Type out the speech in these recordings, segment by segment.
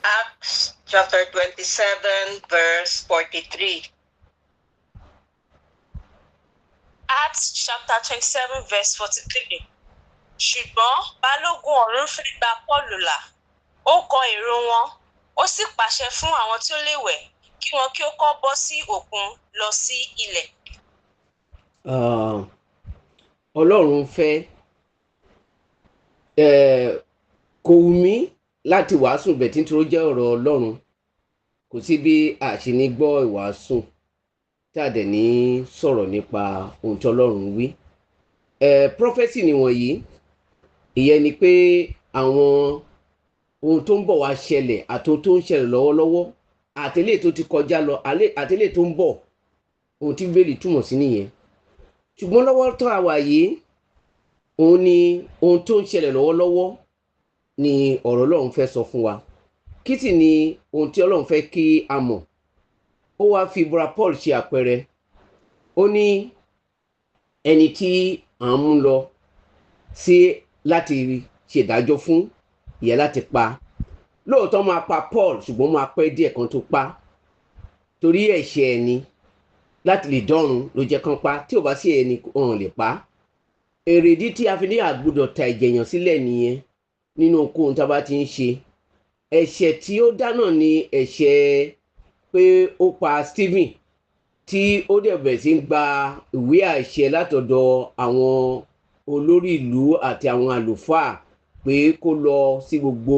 Acts chapter 27, verse 43. Acts chapter 27 verse 43. Ṣùgbọ́n balógun ọ̀rún fẹ́ gba Pọ́ọ̀lù là, ó kọ èrò wọn, ó sì pàṣẹ fún àwọn tí ó lè wẹ̀ kí wọn kí ó kọ́ bọ́ sí òkun lọ sí ilẹ̀. Ọlọ́run fẹ́ kò wù mí láti wàásù bẹ̀ tí nítorí ó jẹ́ ọ̀rọ̀ Ọlọ́run. Kò sí bí a ṣe ní gbọ́ ìwàásù tí a dẹ̀ ní sọ̀rọ̀ nípa ohun tí Ọlọ́run wí. Prophecy nìwọ̀nyí, ìyẹn ni pé àwọn ohun tó ń bọ̀ wá ṣẹlẹ̀ àti ohun tó ń ṣẹlẹ̀ lọ́wọ́lọ́wọ́ àti eléyìí tó ti kọjá lọ àti eléyìí tó ń bọ̀, ohun tí Bíbélì túmọ̀ sí nìyẹn. Ṣùgbọ́n lọ́wọ́ tó a wà yìí, òun ni ohun tó ń ṣẹlẹ̀ lọ́wọ́lọ́wọ́ ni ọ̀rọ̀ Ọlọ́run fẹ́ sọ fún wa. Kí sì ni ohun tí Ọlọ́run fẹ́ kí a mọ̀? Ó wá fi Bra Paul ṣe àpẹẹrẹ. Ó ní ẹni tí à ń mú lọ sí láti ṣèdájọ́ fún, ìyẹn láti pa. Lóòótọ́ máa pa Paul, ṣùgbọ́n máa pẹ́ díẹ̀ kan tó pa. Torí ẹ̀ṣẹ̀ ẹni láti lè dọ́run ló jẹ́ kán pa. Tí ò bá sí ẹni, wọn ò lè pa. Èrèdí tí a fi ní àgbọ́dọ̀ ta ẹ̀jẹ̀ yàn sílẹ̀ nìyẹn nínú ohunkóhun tí a bá ti ń ṣe. Ẹ̀ṣẹ̀ tí ó dá náà ni ẹ̀ṣẹ̀ pé ó pa Stephen, tí ó dẹ̀ bẹ̀rẹ̀ sí ń gba ìwé àṣẹ látọ̀dọ̀ àwọn olórí ìlú àti àwọn àlùfáà pé kó lọ sí gbogbo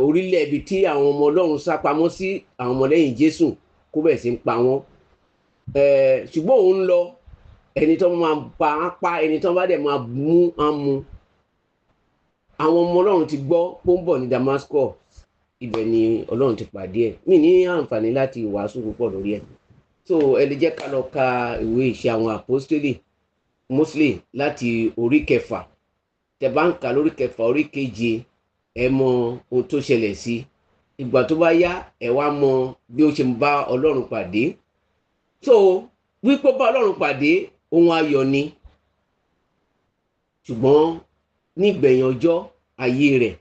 orílẹ̀ ibi tí àwọn ọmọ Ọlọ́run sá pamọ́ sí, àwọn ọmọlẹ́yìn Jésù, kó bẹ̀rẹ̀ sí ń pa wọ́n. Ṣùgbọ́n òun lọ, ẹni tó máa pa á pa, ẹni tó bá dẹ̀ máa mú á mú. Àwọn ọmọ Ọlọ́run ti gbọ́ pé ó ń bọ̀ ní Damascus, ibẹ̀ ni Ọlọ́run ti pàdé ẹ̀. Mi ní àǹfààní láti wàásù púpọ̀ lórí ẹ̀. So ẹ lè jẹ́ ká lọ ka ìwé ìṣe àwọn àpọ́stélì mostly láti orí kẹfà. Tẹ bá ń kà lórí kẹfà, orí keje, ẹ mọ ohun tó ṣẹlẹ̀ sí. Ìgbà tó bá yá, ẹ wá mọ bí ó ṣe ń bá Ọlọ́run pàdé. So wípé ó bá Ọlọ́run pàdé, ohun ayọ̀ ni. Ṣùgbọ́n nígbẹ̀yìn ọjọ́ ayé rẹ̀,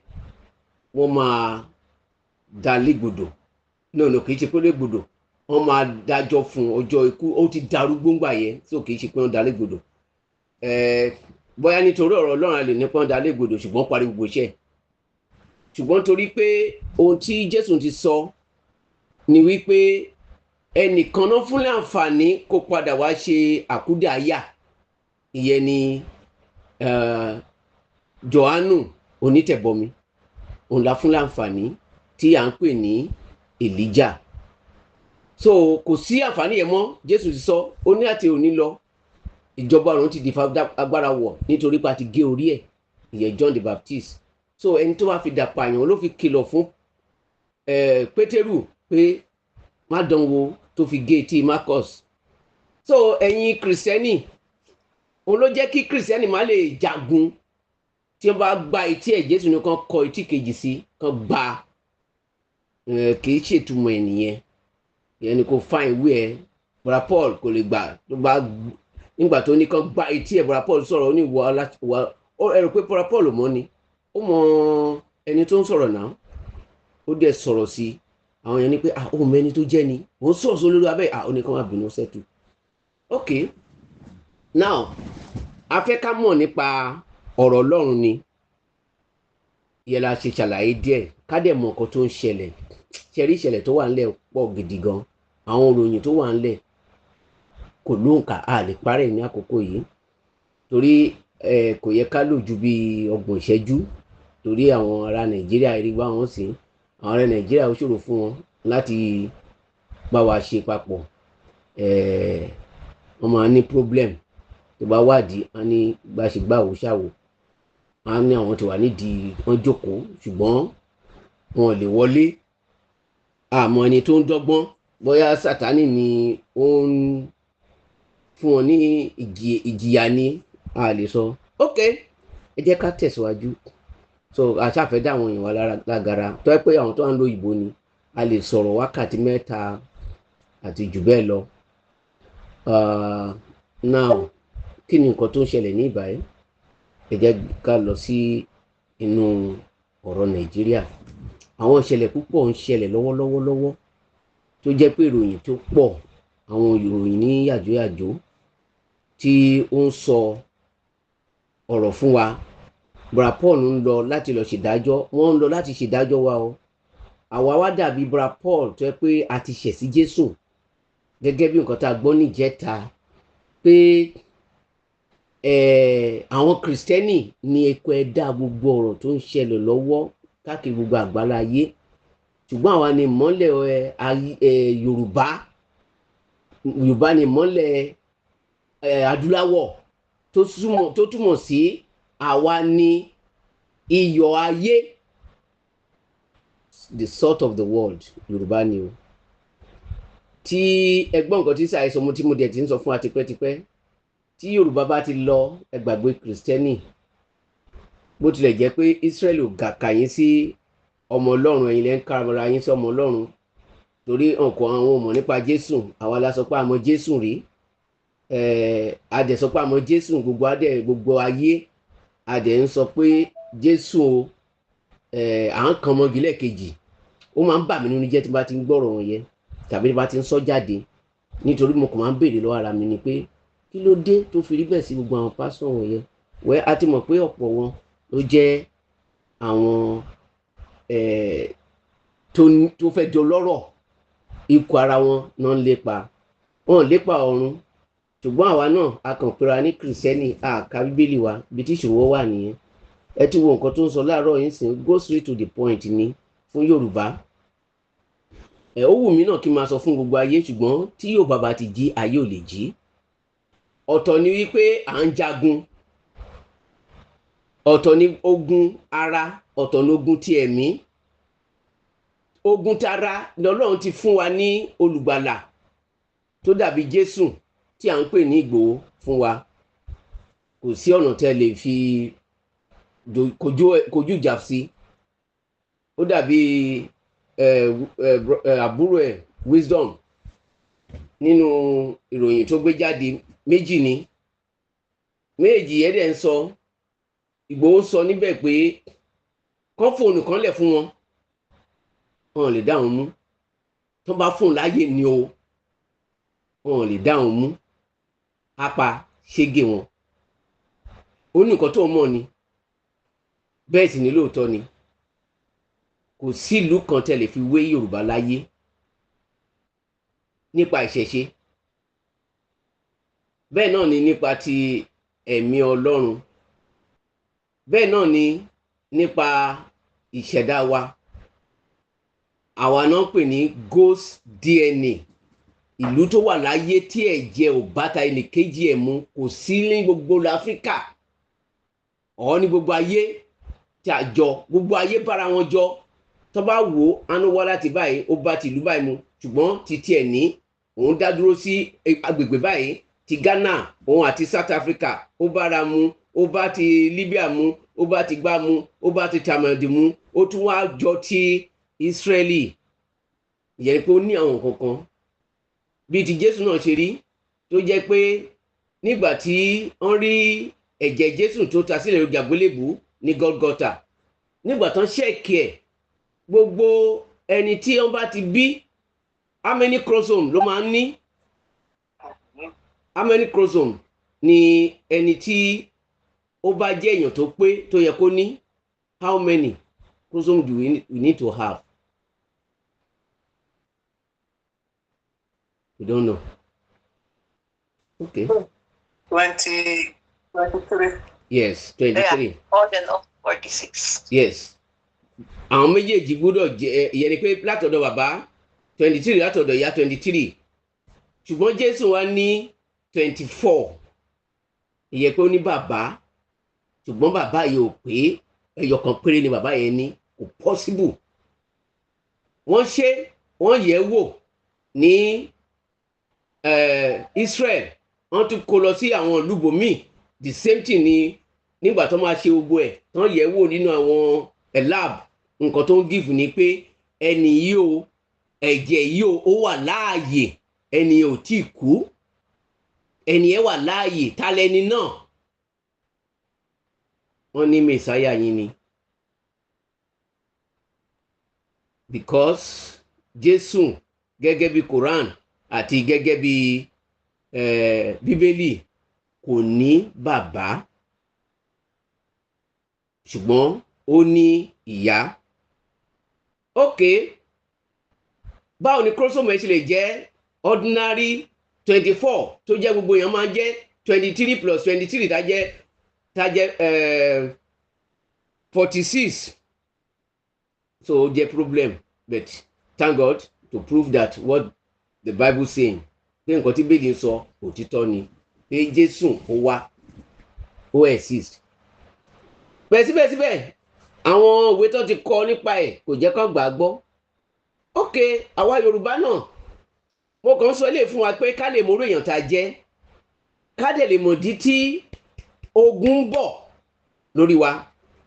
wọ́n máa dá légbodò. No, no, kì í ṣe pé légbodò. Wọ́n máa dájọ́ fún ọjọ́ ikú. Ó ti darúgbó ńgbà yẹn, so kì í ṣe pé wọ́n dá légbodò. Bóyá nítorí ọ̀rọ̀ Ọlọ́run a lè ní pé wọ́n dá légbodò, ṣùgbọ́n parí gbogbo iṣẹ́. Ṣùgbọ́n torí pé ohun tí Jésù ti sọ ni wípé ẹnìkan náà fún láǹfààní kó padà wá ṣe àkúdàáyà. Ìyẹn ni Jòhánù onítẹ̀bọmi. Òun la fún láǹfààní tí à ń pè ní Èlíjà. So kò sí àǹfààní yẹn mọ́. Jésù ti sọ, ó ní àti òní lọ, ìjọba ọ̀run ti di agbára wọ̀ nítorí pé a ti gé orí ẹ̀, ìyẹn John the Baptist. So ẹni tó bá fi dà pààyàn ló fi kìlọ̀ fún Pétérù pé má dán wò, tó fi gé etí Marcus. So ẹ̀yin Kìrìsìtẹ́nì, òun ló jẹ́ kí Kìrìsìtẹ́nì má lè jagun. Tí wọ́n bá gba etí ẹ̀, Jésù ní kàn kọ etí kejì sí, kàn gba, kì í ṣètùmọ̀ ẹ̀ nìyẹn. Ìyẹn ni kò fa ìwé ẹ̀. Bra Paul kò lè gbà tó bá nígbà tó ní kàn gba etí ẹ̀. Bra Paul sọ̀rọ̀, ó ní ìwọ aláwọ̀, ó ẹ rò pé Bra Paul mọ́ ni, ó mọ ẹni tó ń sọ̀rọ̀ náà. Ó dẹ̀ sọ̀rọ̀ sí i. Àwọn èèyàn ní pé, ah, ó mọ ẹni tó jẹ́ ni, òun sọ̀rọ̀ sí olórí abẹ́, ah, ó ní kàn má bínú sẹ́tù. Ok, now a fẹ́ ká mọ̀ nípa ọ̀rọ̀ Ọlọ́run ni. Ìyẹn la ṣe ṣàlàyé díẹ̀, ká dẹ̀ mọ nǹkan tó ń ṣẹlẹ̀. Ṣe rí ìṣẹ̀lẹ̀ tó wà ńlẹ̀ pọ̀ gidi gan. Àwọn òròyìn tó wà ńlẹ̀ kò lóǹkà, a lè parẹ́ ní àkókò yìí torí kò yẹ ká lò ju bí ọgbọ̀n ìṣẹ́jú, torí àwọn ará Nàìjíríà rí wá wọn sí. Àwọn ará Nàìjíríà ó ṣòro fún wọn láti bá wa ṣe papọ̀. Wọ́n máa ní problem. Tó bá wádìí, wọ́n ní gbàṣegbàwò ṣàwò, wọ́n ní àwọn tó wà nídìí wọ́n jókòó, ṣùgbọ́n wọn ò lè wọlé. Àmọ́ ẹni tó ń dọ́gbọ́n, bóyá Sátánì ni ó ń fún wọn ní ìjìyà ni, a lè sọ. Ok, ẹ jẹ́ ká tẹ̀síwájú. So a ṣàfẹ́ dá àwọn èèyàn wa lágara tó yẹ pé àwọn tó wà ń lo òyìnbó ni a lè sọ̀rọ̀ wákàtí 3 àti jù bẹ́ẹ̀ lọ. Now, kí ni nǹkan tó ń ṣẹlẹ̀ ní ìbáyìí? Ẹ jẹ́ ká lọ sí inú ọ̀rọ̀ Nàìjíríà. Àwọn ìṣẹ̀lẹ̀ púpọ̀ ń ṣẹlẹ̀ lọ́wọ́lọ́wọ́ lọ́wọ́ tó jẹ́ pé ìròyìn tó pọ̀, àwọn ìròyìn ní yàjóyàjó tí ó ń sọ ọ̀rọ̀ fún wa. Bra Paul ń lọ láti lọ ṣèdájọ́, wọ́n ń lọ láti ṣèdájọ́ wa o. Àwa wá dàbí Bra Paul tó yẹ pé a ti ṣẹ̀ sí Jésù, gẹ́gẹ́ bí nǹkan tá a gbọ́ níjẹta pé àwọn Kìrìsìtẹ́nì ní ẹ̀kọ́ ẹ̀dá gbogbo ọ̀rọ̀ tó ń ṣẹlẹ̀ lọ́wọ́ káàkiri gbogbo àgbálá ayé, ṣùgbọ́n àwa ni ìmọ́lẹ̀ Yorùbá. Yorùbá ni ìmọ́lẹ̀ adúláwọ̀, tó túmọ̀ sí àwa ni iyọ̀ ayé, the salt of the world. Yorùbá ni o. Tí ẹgbọ́n nǹkan tí sàìsọ mo tí mo dẹ̀ ti ń sọ fún wa tipẹ́tipẹ́, tí Yorùbá bá ti lọ, ẹ gbàgbé Kìrìsìtẹ́nì. Bó tilẹ̀ jẹ́ pé Israẹli ò gàkà yín sí ọmọ Ọlọ́run, ẹ̀yin lẹ́ ń kára yín sí ọmọ Ọlọ́run, torí ọkọ̀ àwọn ọmọ nípa Jésù. Àwa la sọ pé àmọ́ Jésù rí, a dẹ̀ sọ pé àmọ́ Jésù, gbogbo adẹ̀ gbogbo ayé a dẹ̀ ń sọ pé Jésù o, à ń kan ọmọge lẹ́ẹ̀kejì. Ó máa ń bà mí nínú jẹ́ tí n bá ti ń gbọ́rọ̀ wọn yẹn tàbí tí n bá ti ń sọ jáde, nítorí mo kàn máa ń béèrè lọ́wọ́ ara mi ni pé kí ló dé tó fi rí bẹ́ẹ̀ sí gbogbo àwọn pásítọ̀ wọn yẹn. Wẹ́ a ti mọ̀ pé ọ̀pọ̀ wọn ló jẹ́ àwọn tó fẹ́ jọ lọ́rọ̀, ikú ara wọn náà ń lépa, wọn ò lépa ọ̀run. Ṣùgbọ́n àwa náà a kàn pera ní Kìrìsìtẹ́nì, a kà Bíbélì wa, ibi tí ìṣòro wà nìyẹn. Ẹ ti wo nǹkan tó ń sọ láàárọ̀ yìí sìn, go straight to the point ni fún Yorùbá. Ẹ ó wù mí náà kí n máa sọ fún gbogbo ayé, ṣùgbọ́n tí Yorùbá bá ti jí, ayé ò lè jí. Ọ̀tọ̀ ni wípé à ń jagun, ọ̀tọ̀ ni ogun ara, ọ̀tọ̀ ni ogun ti ẹ̀mí. Ogun tara lọ́lọ́run ti fún wa ní olùgbàlà tó dàbí Jésù tí à ń pè ní Ìgbòho fún wa. Kò sí ọ̀nà tẹ́ lè fi kojú ìjà sí. Ó dàbí àbúrò ẹ̀ Wisdom nínú ìròyìn tó gbé jáde méjì ni méjì yẹn dẹ̀ ń sọ. Ìgbòho sọ níbẹ̀ pé kán fóònù kan lẹ̀ fún wọn, wọn ò lè dá òun mú. Tó bá fóònù láàyè ni o, wọn ò lè dá òun mú, apá ṣége wọn. Ó ní nǹkan tó mọ̀ ni, bẹ́ẹ̀ sì ni lóòótọ́ ni. Kò sí ìlú kan tẹ́ lè fi wé Yorùbá láyé nípa ìṣẹ̀ṣe, bẹ́ẹ̀ náà ni nípa ti ẹ̀mí Ọlọ́run, bẹ́ẹ̀ náà ni nípa ìṣẹ̀dá wa. Àwa náà pè ní ghost DNA. Ìlú tó wà láyé tí ẹ̀jẹ̀ ò bá ta ẹnì kejì ẹ̀ mu kò sí ní gbogbo Áfíríkà ọ̀ ní gbogbo ayé tí a jọ, gbogbo ayé bára wọn jọ. Tó bá wò ó, àánú wá láti báyìí, ó bá ti ìlú báyìí mu, ṣùgbọ́n títí ẹ̀ ní òun dá dúró sí agbègbè báyìí. Ti Ghana òun àti South Africa ó bára mu, ó bá ti Libya mu, ó bá ti gbá mu, ó bá ti tamadi mu, ó tún wá jọ ti Israeli. Ìyẹn pé ó ní àwọn kankan bíi ti Jésù náà ṣe rí, tó jẹ́ pé nígbà tí wọ́n rí ẹ̀jẹ̀ Jésù tó ta sílẹ̀ lórí àgbélébùú ní Gọ́lgọ́tà, nígbà tán check ẹ̀, gbogbo ẹni tí wọ́n bá ti bí, how many chromosome ló máa ń ní? How many chromosome ni ẹni tí ó bá jẹ́ èèyàn tó pé tó yẹ kó ní? How many chromosome do we need to have? We don't know. Okay. 20, 23. Yes, 23. Yeah, all in all, 46. Yes. Àwọn méjèèjì gbọ́dọ̀ jẹ́, ìyẹn ni pé látọ̀dọ̀ bàbá 23, látọ̀dọ̀ ìyá 23, ṣùgbọ́n Jésù wá ní 24. Ìyẹn pé ó ní bàbá, ṣùgbọ́n bàbá yìí ò pé, ẹyọ kan péré ni bàbá yẹn ní, kò possible. Wọ́n ṣe, wọ́n yẹ̀ wò ní Israel, wọ́n tún kó lọ sí àwọn ìlú bòmíì, the same thing ni. Nígbà tó máa ṣe gbogbo ẹ̀ tán, yẹ̀ wò nínú àwọn lab, nǹkan tó ń give ni pé ẹni yìí o, ẹ̀jẹ̀ yìí o, ó wà láàyè, ẹni ò tí ì kú, ẹni ẹ wà láàyè. Ta lẹni náà? Wọ́n ní mẹ̀sáyà yín ni, because Jésù, gẹ́gẹ́ bí Quran àti gẹ́gẹ́ bí Bíbélì, kò ní bàbá, ṣùgbọ́n ó ní ìyá. Ok, báwo ni chromosome ẹ ṣe lè jẹ́ ordinary 24, tó jẹ́ gbogbo èèyàn máa ń jẹ́ 23 plus 23, tá jẹ́ 46? So ó jẹ́ problem, but thank God to prove that what the Bible saying, pé nǹkan tí Bíbélì ń sọ òtítọ́ ni, pé Jésù ó wá, ó exist. Bẹ́ẹ̀ síbẹ̀síbẹ̀, àwọn òwe tó ti kọ nípa ẹ̀ kò jẹ́ kó gbà á gbọ́. Ok, àwa Yorùbá náà, mo kàn ń sọ eléyìí fún wa pé ká lè mọ orú èèyàn tá a jẹ́, ká dẹ̀ lè mọ̀ dí tí ogun ń bọ̀ lórí wa,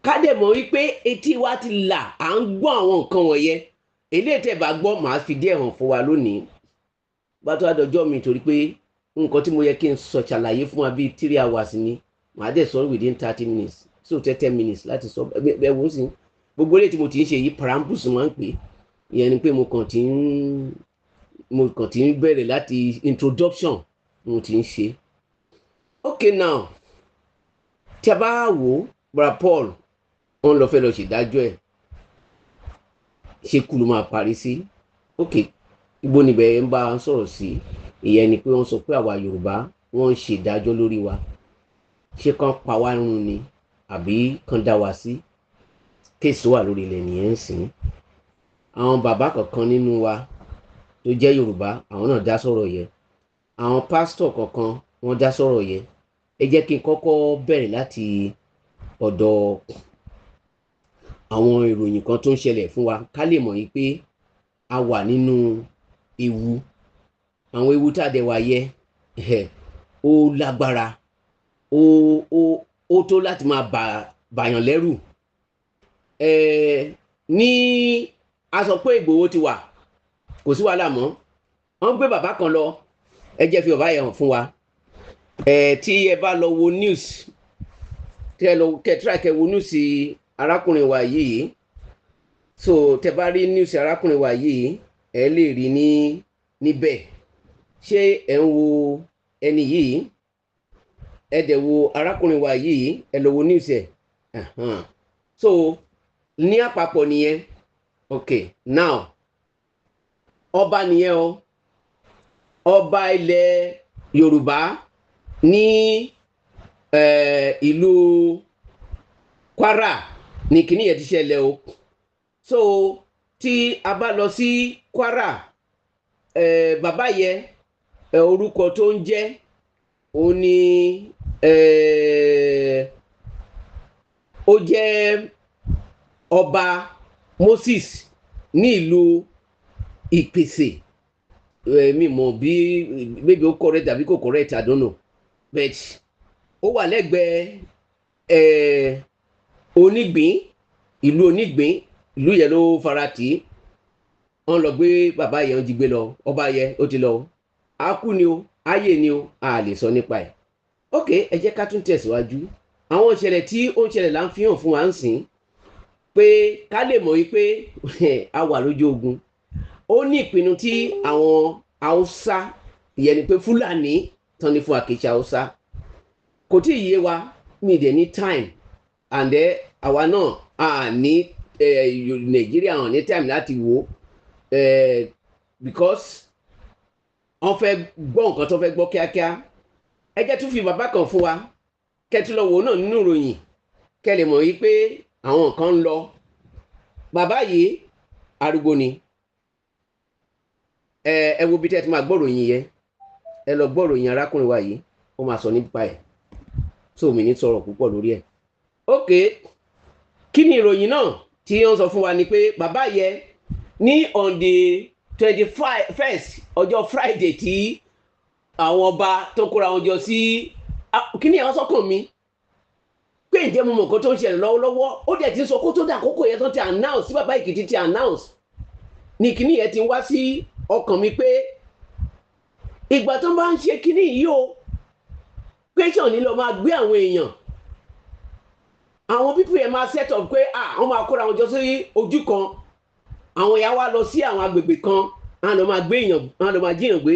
ká dẹ̀ mọ̀ wípé etí wa ti là, à ń gbọ́ àwọn nǹkan wọ̀nyẹn. Eléyìí tẹ̀ bá gbọ́, màá fi díẹ̀ hàn fún wa lónìí bá tó àdọ́jọ́ mi, torí pé nǹkan tí mo yẹ kí n sọ ṣàlàyé fún wa bíi 3 hours ni, màá dẹ̀ sọ within 30 minutes, so 10 minutes láti sọ ẹ. Wò ó sí gbogbo eléyìí tí mo ti ń ṣe yìí, preambles máa ń pè é. Ìyẹn ni pé mo kàn ti ń bẹ̀rẹ̀ láti introduction mo ti ń ṣe. Okay, now, tí a bá wò ó, Bra Paul, wọ́n lọ fẹ́ lọ ṣèdájọ́ ẹ̀, ṣé kú ló máa parí sí? Ok, ibo níbẹ̀ ń bá a sọ̀rọ̀ sí? Ìyẹn ni pé wọ́n sọ pé àwa Yorùbá, wọ́n ń ṣèdájọ́ lórí wa. Ṣé kán pa wá run ni àbí kán dá wa sí? Case wà lórí ilẹ̀ nìyẹn ń sìn. Àwọn bàbá kankan nínú wa tó jẹ́ Yorùbá, àwọn náà dá sọ̀rọ̀ yẹn. Àwọn pásítọ̀ kankan, wọ́n dá sọ̀rọ̀ yẹn. Ẹ jẹ́ kí n kọ́kọ́ bẹ̀rẹ̀ láti ọ̀dọ̀ àwọn ìròyìn kan tó ń ṣẹlẹ̀ fún wa, ká lè mọ̀ yìí pé a wà nínú ewu. Àwọn ewu tá a dẹ̀ wà yẹ, ó lágbára, ó tó láti máa bàyàn lẹ́rù. Ní a sọ pé Ìgbòho ti wà, kò sí wàhálà mọ́. Wọ́n gbé bàbá kan lọ. Ẹ jẹ́ fi bàbá yẹn hàn fún wa. Tí ẹ bá lọ wo news, tí ẹ lọ kẹ try kẹ wo news arákùnrin wa yìí. So tẹ bá rí news arákùnrin wa yìí, ẹ lè rí ní níbẹ̀. Ṣé ẹ ń wo ẹni yìí? Ẹ dẹ̀ wo arákùnrin wa yìí, ẹ lọ wo news ẹ. So ní àpapọ̀ nìyẹn. Ok, now, ọba nìyẹn o, ọba ilẹ̀ Yorùbá ní ìlú Kwara ní kíní yẹn ti ṣẹlẹ̀ o. So tí a bá lọ sí Kwara, bàbá yẹn, orúkọ tó ń jẹ́ òun ni ó jẹ́ Ọba Moses ní ìlú Ìpèsè. Mi mọ̀ bí maybe ó correct àbí kò correct, I don't know, but ó wà lẹ́gbẹ̀ẹ́ Onígbín, ìlú Onígbín. Ìlú yẹn ló fara tì í. Wọ́n lọ gbé bàbá yẹn, wọ́n jí gbé lọ. Ọba yẹn, ó ti lọ o. Á kú ni o, ayé ni o, a lè sọ nípa ẹ̀. Ok, ẹ jẹ́ ká tún tẹ̀síwájú. Àwọn ìṣẹ̀lẹ̀ tí ó ń ṣẹlẹ̀ là ń fi hàn fún wa ń sìn, pé ká lè mọ̀ wípé a wà lójú ogun. Ó ní ìpinnu tí àwọn Haúsá, ìyẹn ni pé Fúlàní tán ní fún àkèṣe Haúsá, kò tí ì yé wa. Mi dẹ̀ ní time, and then àwa náà a ní Nàìjíríà hàn ní time láti wò, because wọ́n fẹ́ gbọ́ nǹkan tó fẹ́ gbọ́ kíákíá. Ẹ jẹ́ tún fi bàbá kan fún wa, kẹ́tù lọ wò náà nínú ìròyìn, kẹ́ lè mọ̀ wípé àwọn kan ń lọ. Bàbá yìí, arúgbó ni. Ẹ wo bí tẹ́ ti máa gbọ́ ìròyìn yẹn. Ẹ lọ gbọ́ ìròyìn arákùnrin wa yìí, ó máa sọ nípa ẹ̀. So mi ní sọ̀rọ̀ púpọ̀ lórí ẹ̀. Ok, kí ni ìròyìn náà tí wọ́n sọ fún wa? Ni pé bàbá yẹn ní on the 21st, ọjọ́ Friday, tí àwọn ọba tó kóra wọn jọ sí, kí ni àwọn sọ́kàn mi pé Pé ǹjẹ́ mo mọ̀ nǹkan tó ń ṣẹlẹ̀ lọ́wọ́lọ́wọ́? Ó dẹ̀ ti sọ kó tó dà àkókò yẹn tó ti announce sí bàbá Èkìtì ti announce ní kíní yẹn ti wá sí ọkàn mi pé ìgbà tó bá ń ṣe kíní yìí o, question ni lọ máa gbé àwọn èèyàn, àwọn people yẹn máa set up pé àwọn máa kóra wọn jọ sí ojú kan, àwọn yà wá lọ sí àwọn agbègbè kan, àwọn lọ máa gbé èèyàn, àwọn lọ máa jíyàn gbé.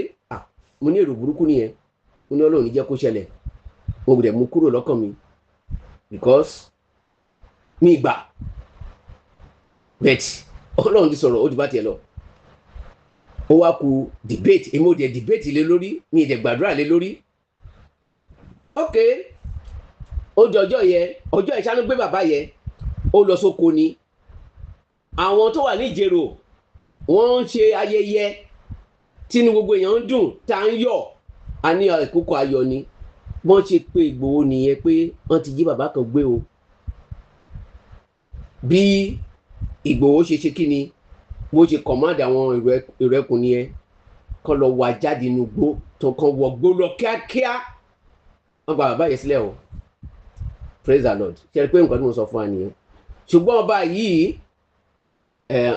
Mo ní èrò burúkú nìyẹn. Mo ní Ọlọ́run ní jẹ́ kó ṣẹlẹ̀. Mo dẹ̀ mú kúrò lọ́kàn mi because mi gbà bet Ọlọ́run ti sọ̀rọ̀, ó ti bá tiẹ̀ lọ. Ó wá ku debate. Èmi ò dẹ̀ debate lé lórí, mi ì dẹ̀ gbàdúrà lé lórí. Ok, ó di ọjọ́ yẹn, ọjọ́ ìṣáná gbé bàbá yẹn, ó lọ sóko ni. Àwọn tó wà ní Ìjẹ̀rò wọ́n ń ṣe ayẹyẹ tínú gbogbo èèyàn ń dùn, tá à ń yọ̀, a ní àkókò ayọ̀ ni. Wọ́n ṣe pé Ìgbòho nìyẹn pé wọ́n ti jí bàbá kan gbé o. Bí Ìgbòho ṣe ṣe kí ni, bó ṣe command àwọn èrò ẹkùn nìyẹn, kán lọ wá jáde inú gbó tó kàn wọ gbó lọ kíákíá. Wọ́n gba bàbá yẹn sílẹ̀ o. Praise the Lord. Ṣe é pé nǹkan tí mo sọ fún wa nìyẹn? Ṣùgbọ́n ọba yìí,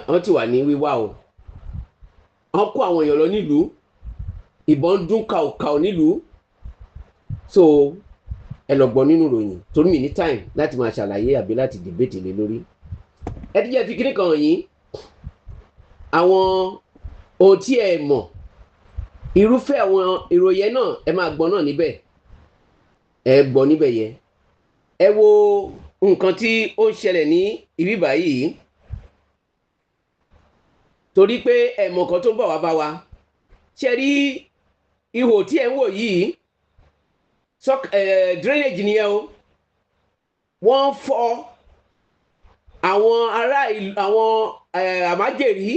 wọ́n ti wà ní wíwá o. Wọ́n kó àwọn èèyàn lọ nílùú, ìbọn ń dún kàòkàò nílùú. So ẹ lọ gbọ́ nínú ìròyìn, torí mi ní time láti máa ṣàlàyé àbí láti debate lé lórí. Ẹ ti jẹ́ fi kíní kan yín, àwọn ohun tí ẹ mọ̀, irúfẹ́ àwọn ìròyìn náà, ẹ máa gbọ́ náà níbẹ̀, ẹ gbọ́ níbẹ̀ yẹn. Ẹ wo nǹkan tí ó ń ṣẹlẹ̀ ní ibi báyìí, torí pé ẹ mọ̀ nǹkan tó ń bọ̀ wá bá wa. Ṣe rí ihò tí ẹ ń wò yìí, drainage nìyẹn o. Wọ́n fọ́ àwọn ará ìlú, àwọn àmájèrí,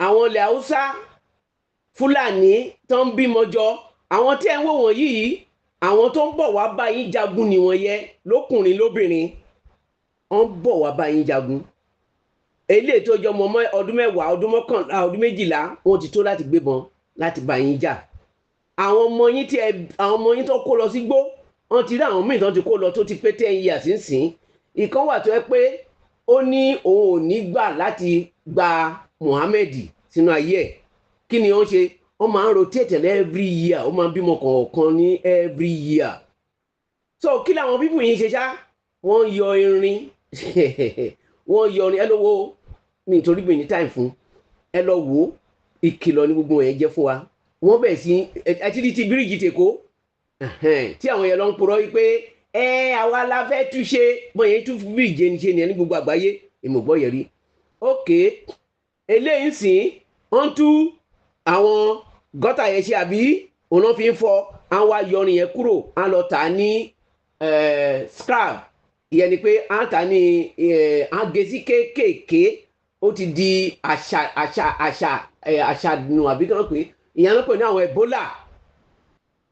àwọn ilẹ̀ Haúsá, Fúlàní tó ń bímọ jọ. Àwọn tí ẹ ń wò wọ̀nyí yìí, àwọn tó ń bọ̀ wá bá yín jagun nìwọ̀n yẹn, lókùnrin lóbìnrin, wọ́n ń bọ̀ wá bá yín jagun. Eléyìí tó jọ ọmọ ọdún 10, ọdún 11, ọdún 12, wọ́n ti tó láti gbébọn láti bá yín jà. Àwọn ọmọ yín tí ẹ, àwọn ọmọ yín tó kó lọ sígbó, wọ́n ti rí àwọn míì tó ti kó lọ tó ti pé 10 years nsìn. Ìkan wà tó yẹ pé ó ní òun ò ní gbà láti gba Muhammed sínú ayé ẹ̀. Kí ni wọ́n ṣe? Wọ́n máa ń rotate every year, ó máa ń bímọ kọ̀ọ̀kan ní every year. So kí làwọn people yìí ń ṣe ṣá? Wọ́n yọ irin, wọ́n yọ irin. Ẹ lọ wo mi, nítorí mi ní time fún. Ẹ lọ wo, ìkìlọ̀ ní gbogbo yẹn jẹ́ fún wa. Wọ́n bẹ̀ sí ẹ ti di ti bíríìjì tèkó tí àwọn yẹn lọ ń purọ́ wípé ẹ àwa la fẹ́ túnṣe. Bọ́n yẹn tún bíríìjì ẹni ṣe nìyẹn ní gbogbo àgbáyé. Èmi ò gbọ́ yẹn rí. Ok, eléyìí sìn, wọ́n tú àwọn gọ́tà yẹn ṣe, àbí òun náà fi ń fọ àwọn ayọrin yẹn kúrò, á lọ tà ní scrap. Ìyẹn ni pé á tà ní á gé sí kéékèèké. Ó ti di àṣà nù, àbí kí wọ́n pè é? Ìyẹn ló pè ní àwọn Ebola.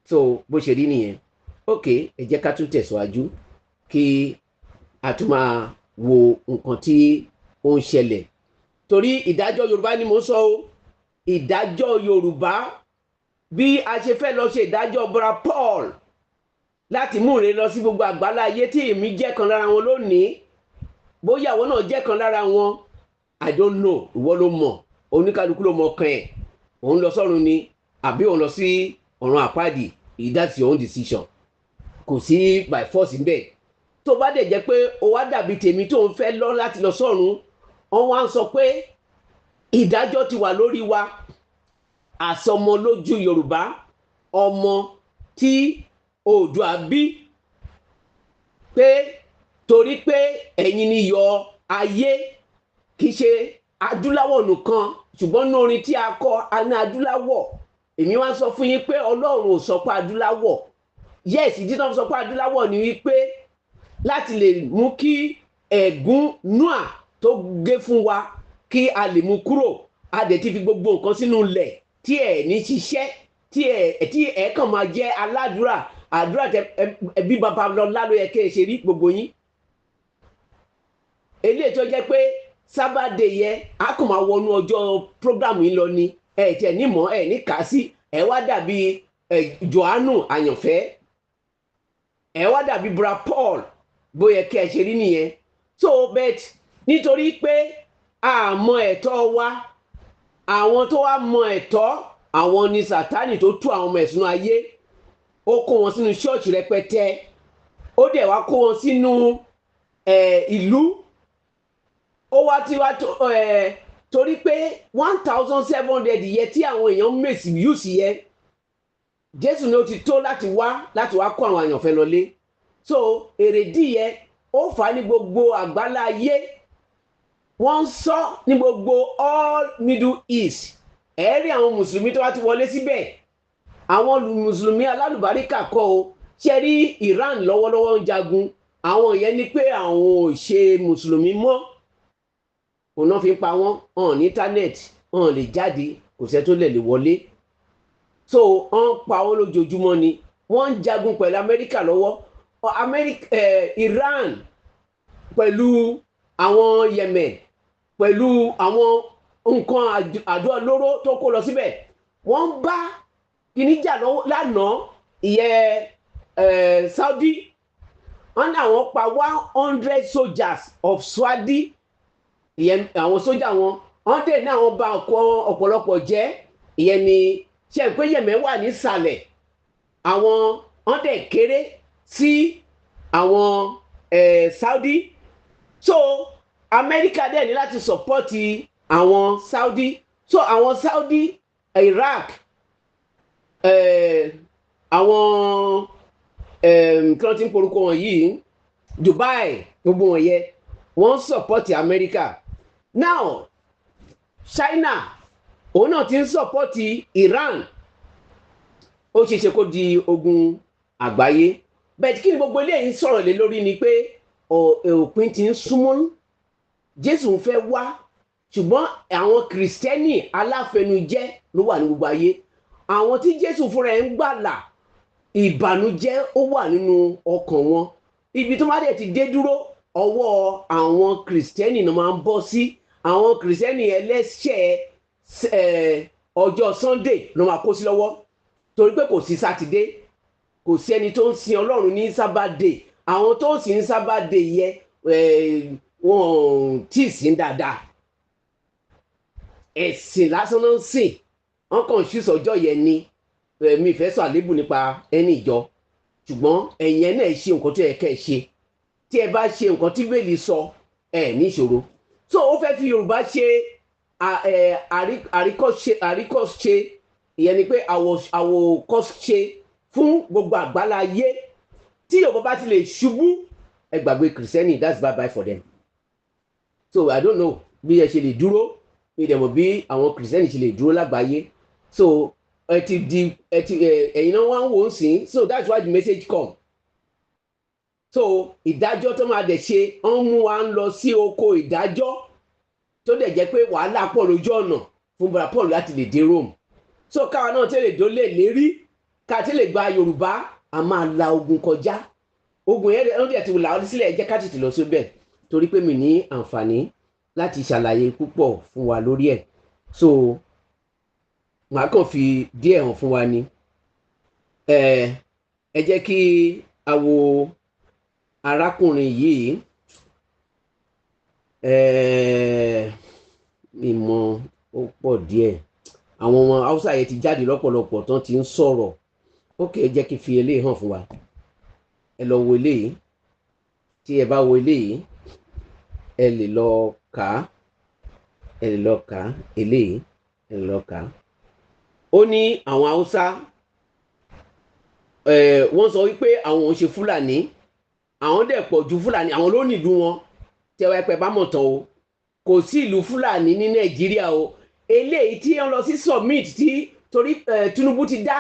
So bó ṣe rí nìyẹn. Ok, ẹ jẹ́ ká tún tẹ̀síwájú kí a tún máa wo nǹkan tí ó ń ṣẹlẹ̀, torí ìdájọ́ Yorùbá ni mo ń sọ o. Ìdájọ́ Yorùbá, bí a ṣe fẹ́ lọ ṣe ìdájọ́ bra Paul láti mú ìre lọ sí gbogbo àgbálá ayé, tí èmi jẹ́ kan lára wọn lónìí, bóyá àwọn náà jẹ́ kan lára wọn, I don't know. Ìwọ ló mọ̀, oníkálukú ló mọ̀ ọkàn ẹ̀. Òun lọ sọ́run ni àbí òun lọ sí ọ̀run àpáàdì, that's your own decision. Kò sí by force níbẹ̀. Tó bá dẹ̀ jẹ́ pé o wá dàbí tèmi tó ń fẹ́ lọ láti lọ sọ́run, wọ́n wá ń sọ pé ìdájọ́ ti wà lórí wa àsọmọ lójú Yorùbá, ọmọ tí Oòduà bí, pé torí pé ẹ̀yin ni yọ ayé, kì í ṣe adúláwọ̀ nìkan, ṣùgbọ́n ní orin tí a kọ, a ní adúláwọ̀. Èmi wá sọ fún yín pé Ọlọ́run ò sọ pé adúláwọ̀. Yes, ìdí tó ń sọ pé adúláwọ̀ ni wípé láti lè mú kí ẹ̀gún Noah tó gé fún wa, kí a lè mú kúrò. A dẹ̀ ti fi gbogbo nǹkan sínú ilẹ̀ tí ẹ̀ ní ṣiṣẹ́, tí ẹ̀ kàn máa jẹ́ aládùúrà. Àdúrà tẹ ẹbí Babalọ́lá ló yẹ kí ẹ ṣe rí gbogbo yín. Eléyìí tó jẹ́ pé sábàdé yẹ, a kò máa wọnú ọjọ́ program yìí lọ ni. Ẹ tiẹ̀ ní mọ̀, ẹ ní kà á sí. Ẹ wá dàbí ẹ Jòhánù àyànfẹ́, ẹ wá dàbí bra Paul. Bóyá kí ẹ ṣe rí nìyẹn. So but nítorí pé a mọ ẹ̀tọ́ wa, àwọn tó wá mọ ẹ̀tọ́ àwọn ni Sátánì tó tú àwọn ọmọ ẹ̀sùn ayé. Ó kó wọn sínú ṣọ́ọ̀ṣì rẹpẹtẹ, ó dẹ̀ wá kó wọn sínú ìlú. Ó wá tí wá torí pé 1700 yẹ tí àwọn èèyàn mèsì yùsì yẹ, Jésù ni ó ti tó láti wá kó àwọn àyànfẹ́ lọlé. So èrèdí yẹ ó fà á ní gbogbo àgbálá ayé, wọ́n ń sọ ní gbogbo all Middle East. Ẹ̀ẹ́rì àwọn mùsùlùmí tó wá ti wọlé síbẹ̀, àwọn mùsùlùmí alálùbáríkà kọ́ o. Ṣe rí Iran lọ́wọ́lọ́wọ́ ń jagun, àwọn yẹn ní pé àwọn ò ṣe mùsùlùmí mọ́, òun náà fi ń pa wọ́n hàn ní internet, hàn lè jáde, kò sẹ́ tó lè wọlé. So wọ́n pa wọ́n lójoojúmọ́ ni wọ́n ń jagun pẹ̀lú Amẹ́ríkà lọ́wọ́. Amẹ́ríkà, Iran pẹ̀lú àwọn Yemen, pẹ̀lú àwọn nǹkan àdó olóró tó kó lọ síbẹ̀, wọ́n ń bá kíní jà lọ́wọ́ lánàá. Ìyẹn Saudi, wọ́n ní àwọn pa 100 soldiers of Saudi, ìyẹn àwọn sójà wọn. Wọ́n dẹ̀ ní àwọn bà ọkọ̀ ọ̀pọ̀lọpọ̀ jẹ́. Ìyẹn ni ṣe pé Yemen wà nísàlẹ̀ àwọn, wọ́n dẹ̀ kéré sí àwọn Saudi. So Amẹ́ríkà dẹ̀ ní láti support àwọn Saudi. So àwọn Saudi, Iraq, àwọn kí wọ́n ti ń porúkọ wọn yìí, Dubai, gbogbo wọn yẹ wọ́n support Amẹ́ríkà. Now China, òun náà ti ń support Iran. Ó ṣeé ṣe kó di ogun àgbáyé. Bẹ́ẹ̀ kí ni gbogbo eléyìí ń sọ̀rọ̀ lé lórí ni pé òpin ti ń súnmọ́, Jésù ń fẹ́ wá, ṣùgbọ́n àwọn Kìrìsìtẹ́nì aláfẹnujẹ́ ló wà ní gbogbo ayé. Àwọn tí Jésù fúnra ẹ̀ ń gbàlà, ìbànújẹ́ ó wà nínú ọkàn wọn. Ibi tó má dẹ̀ ti dé dúró, ọwọ́ àwọn Kìrìsìtẹ́nì náà máa ń bọ́ sí. Àwọn Kìrìsìtẹ́nì ẹlẹ́ṣẹ̀ ọjọ́ Sunday ló máa kó sí lọ́wọ́, torí pé kò sí Sátidé, kò sí ẹni tó ń sin Ọlọ́run ní Sabbath. Àwọn tó ń sin Sabbath yẹ, wọn tí ì sìn dáadáa, ẹ̀sìn lásán náà ń sìn, wọ́n kàn ṣí sọjọ́ yẹn ni. Mi fẹ́ sọ àlébù nípa ẹni ìjọ, ṣùgbọ́n ẹ̀yin ẹ̀ náà ṣe nǹkan tó yẹ kẹ́ ẹ ṣe. Tí ẹ bá ṣe nǹkan tí Bíbélì sọ, ẹ ní ìṣòro. So ó fẹ́ fi Yorùbá ṣe àríkọ́ṣe, ìyẹn ni pé àwòkọ́ṣe fún gbogbo àgbálá ayé. Tí Yorùbá bá ti lè ṣubú, ẹ gbàgbé Kìrìsìtẹ́nì, that's bye bye for them. So I don't know bí ẹ ṣe lè dúró, mi dẹ̀ mọ̀ bí àwọn Kìrìsìtẹ́nì ṣe lè dúró lágbàáyé. So ẹ ti di ẹ ti ẹ ẹ̀yin náà wá ń wò ó sìn. So that's why the message come. So ìdájọ́ tó máa dẹ̀ ṣe, wọ́n mú wa ń lọ sí oko ìdájọ́, tó dẹ̀ jẹ́ pé wàhálà pọ̀ lójú ọ̀nà fún Brother Paul láti lè dé Rome. So káwa náà tẹ́lẹ̀ dólè lérí, ká tẹ́lẹ̀ gba Yorùbá, a máa la ogun kọjá. Ogun yẹn ló dẹ̀ ti là á sílẹ̀. Ẹ jẹ́ ká tètè lọ síbẹ̀, torí pé mi ní àǹfààní láti ṣàlàyé púpọ̀ fún wa lórí ẹ̀. So màá kàn fi díẹ̀ hàn fún wa ni. Ẹ jẹ́ kí a wo arákùnrin yìí. Mi mọ ó pọ̀ díẹ̀, àwọn ọmọ Haúsá yẹn ti jáde lọ́pọ̀lọpọ̀ tán ti ń sọ̀rọ̀. Ok, ẹ jẹ́ kí n fi eléyìí hàn fún wa. Ẹ lọ wo eléyìí. Tí ẹ bá wo eléyìí, ẹ lè lọ kà á, ẹ lè lọ kà á eléyìí, ẹ lè lọ kà á. Ó ní àwọn Haúsá wọ́n sọ wípé àwọn ò ń ṣe Fúlàní, àwọn dẹ̀ pọ̀ ju Fúlàní, àwọn ló nílùú wọn. Tẹ́wọ́ ẹpẹ bá mọ̀ tán o, kò sí ìlú Fúlàní ní Nàìjíríà o. Eléyìí tí wọ́n lọ sí summit tí torí Tinubu ti dá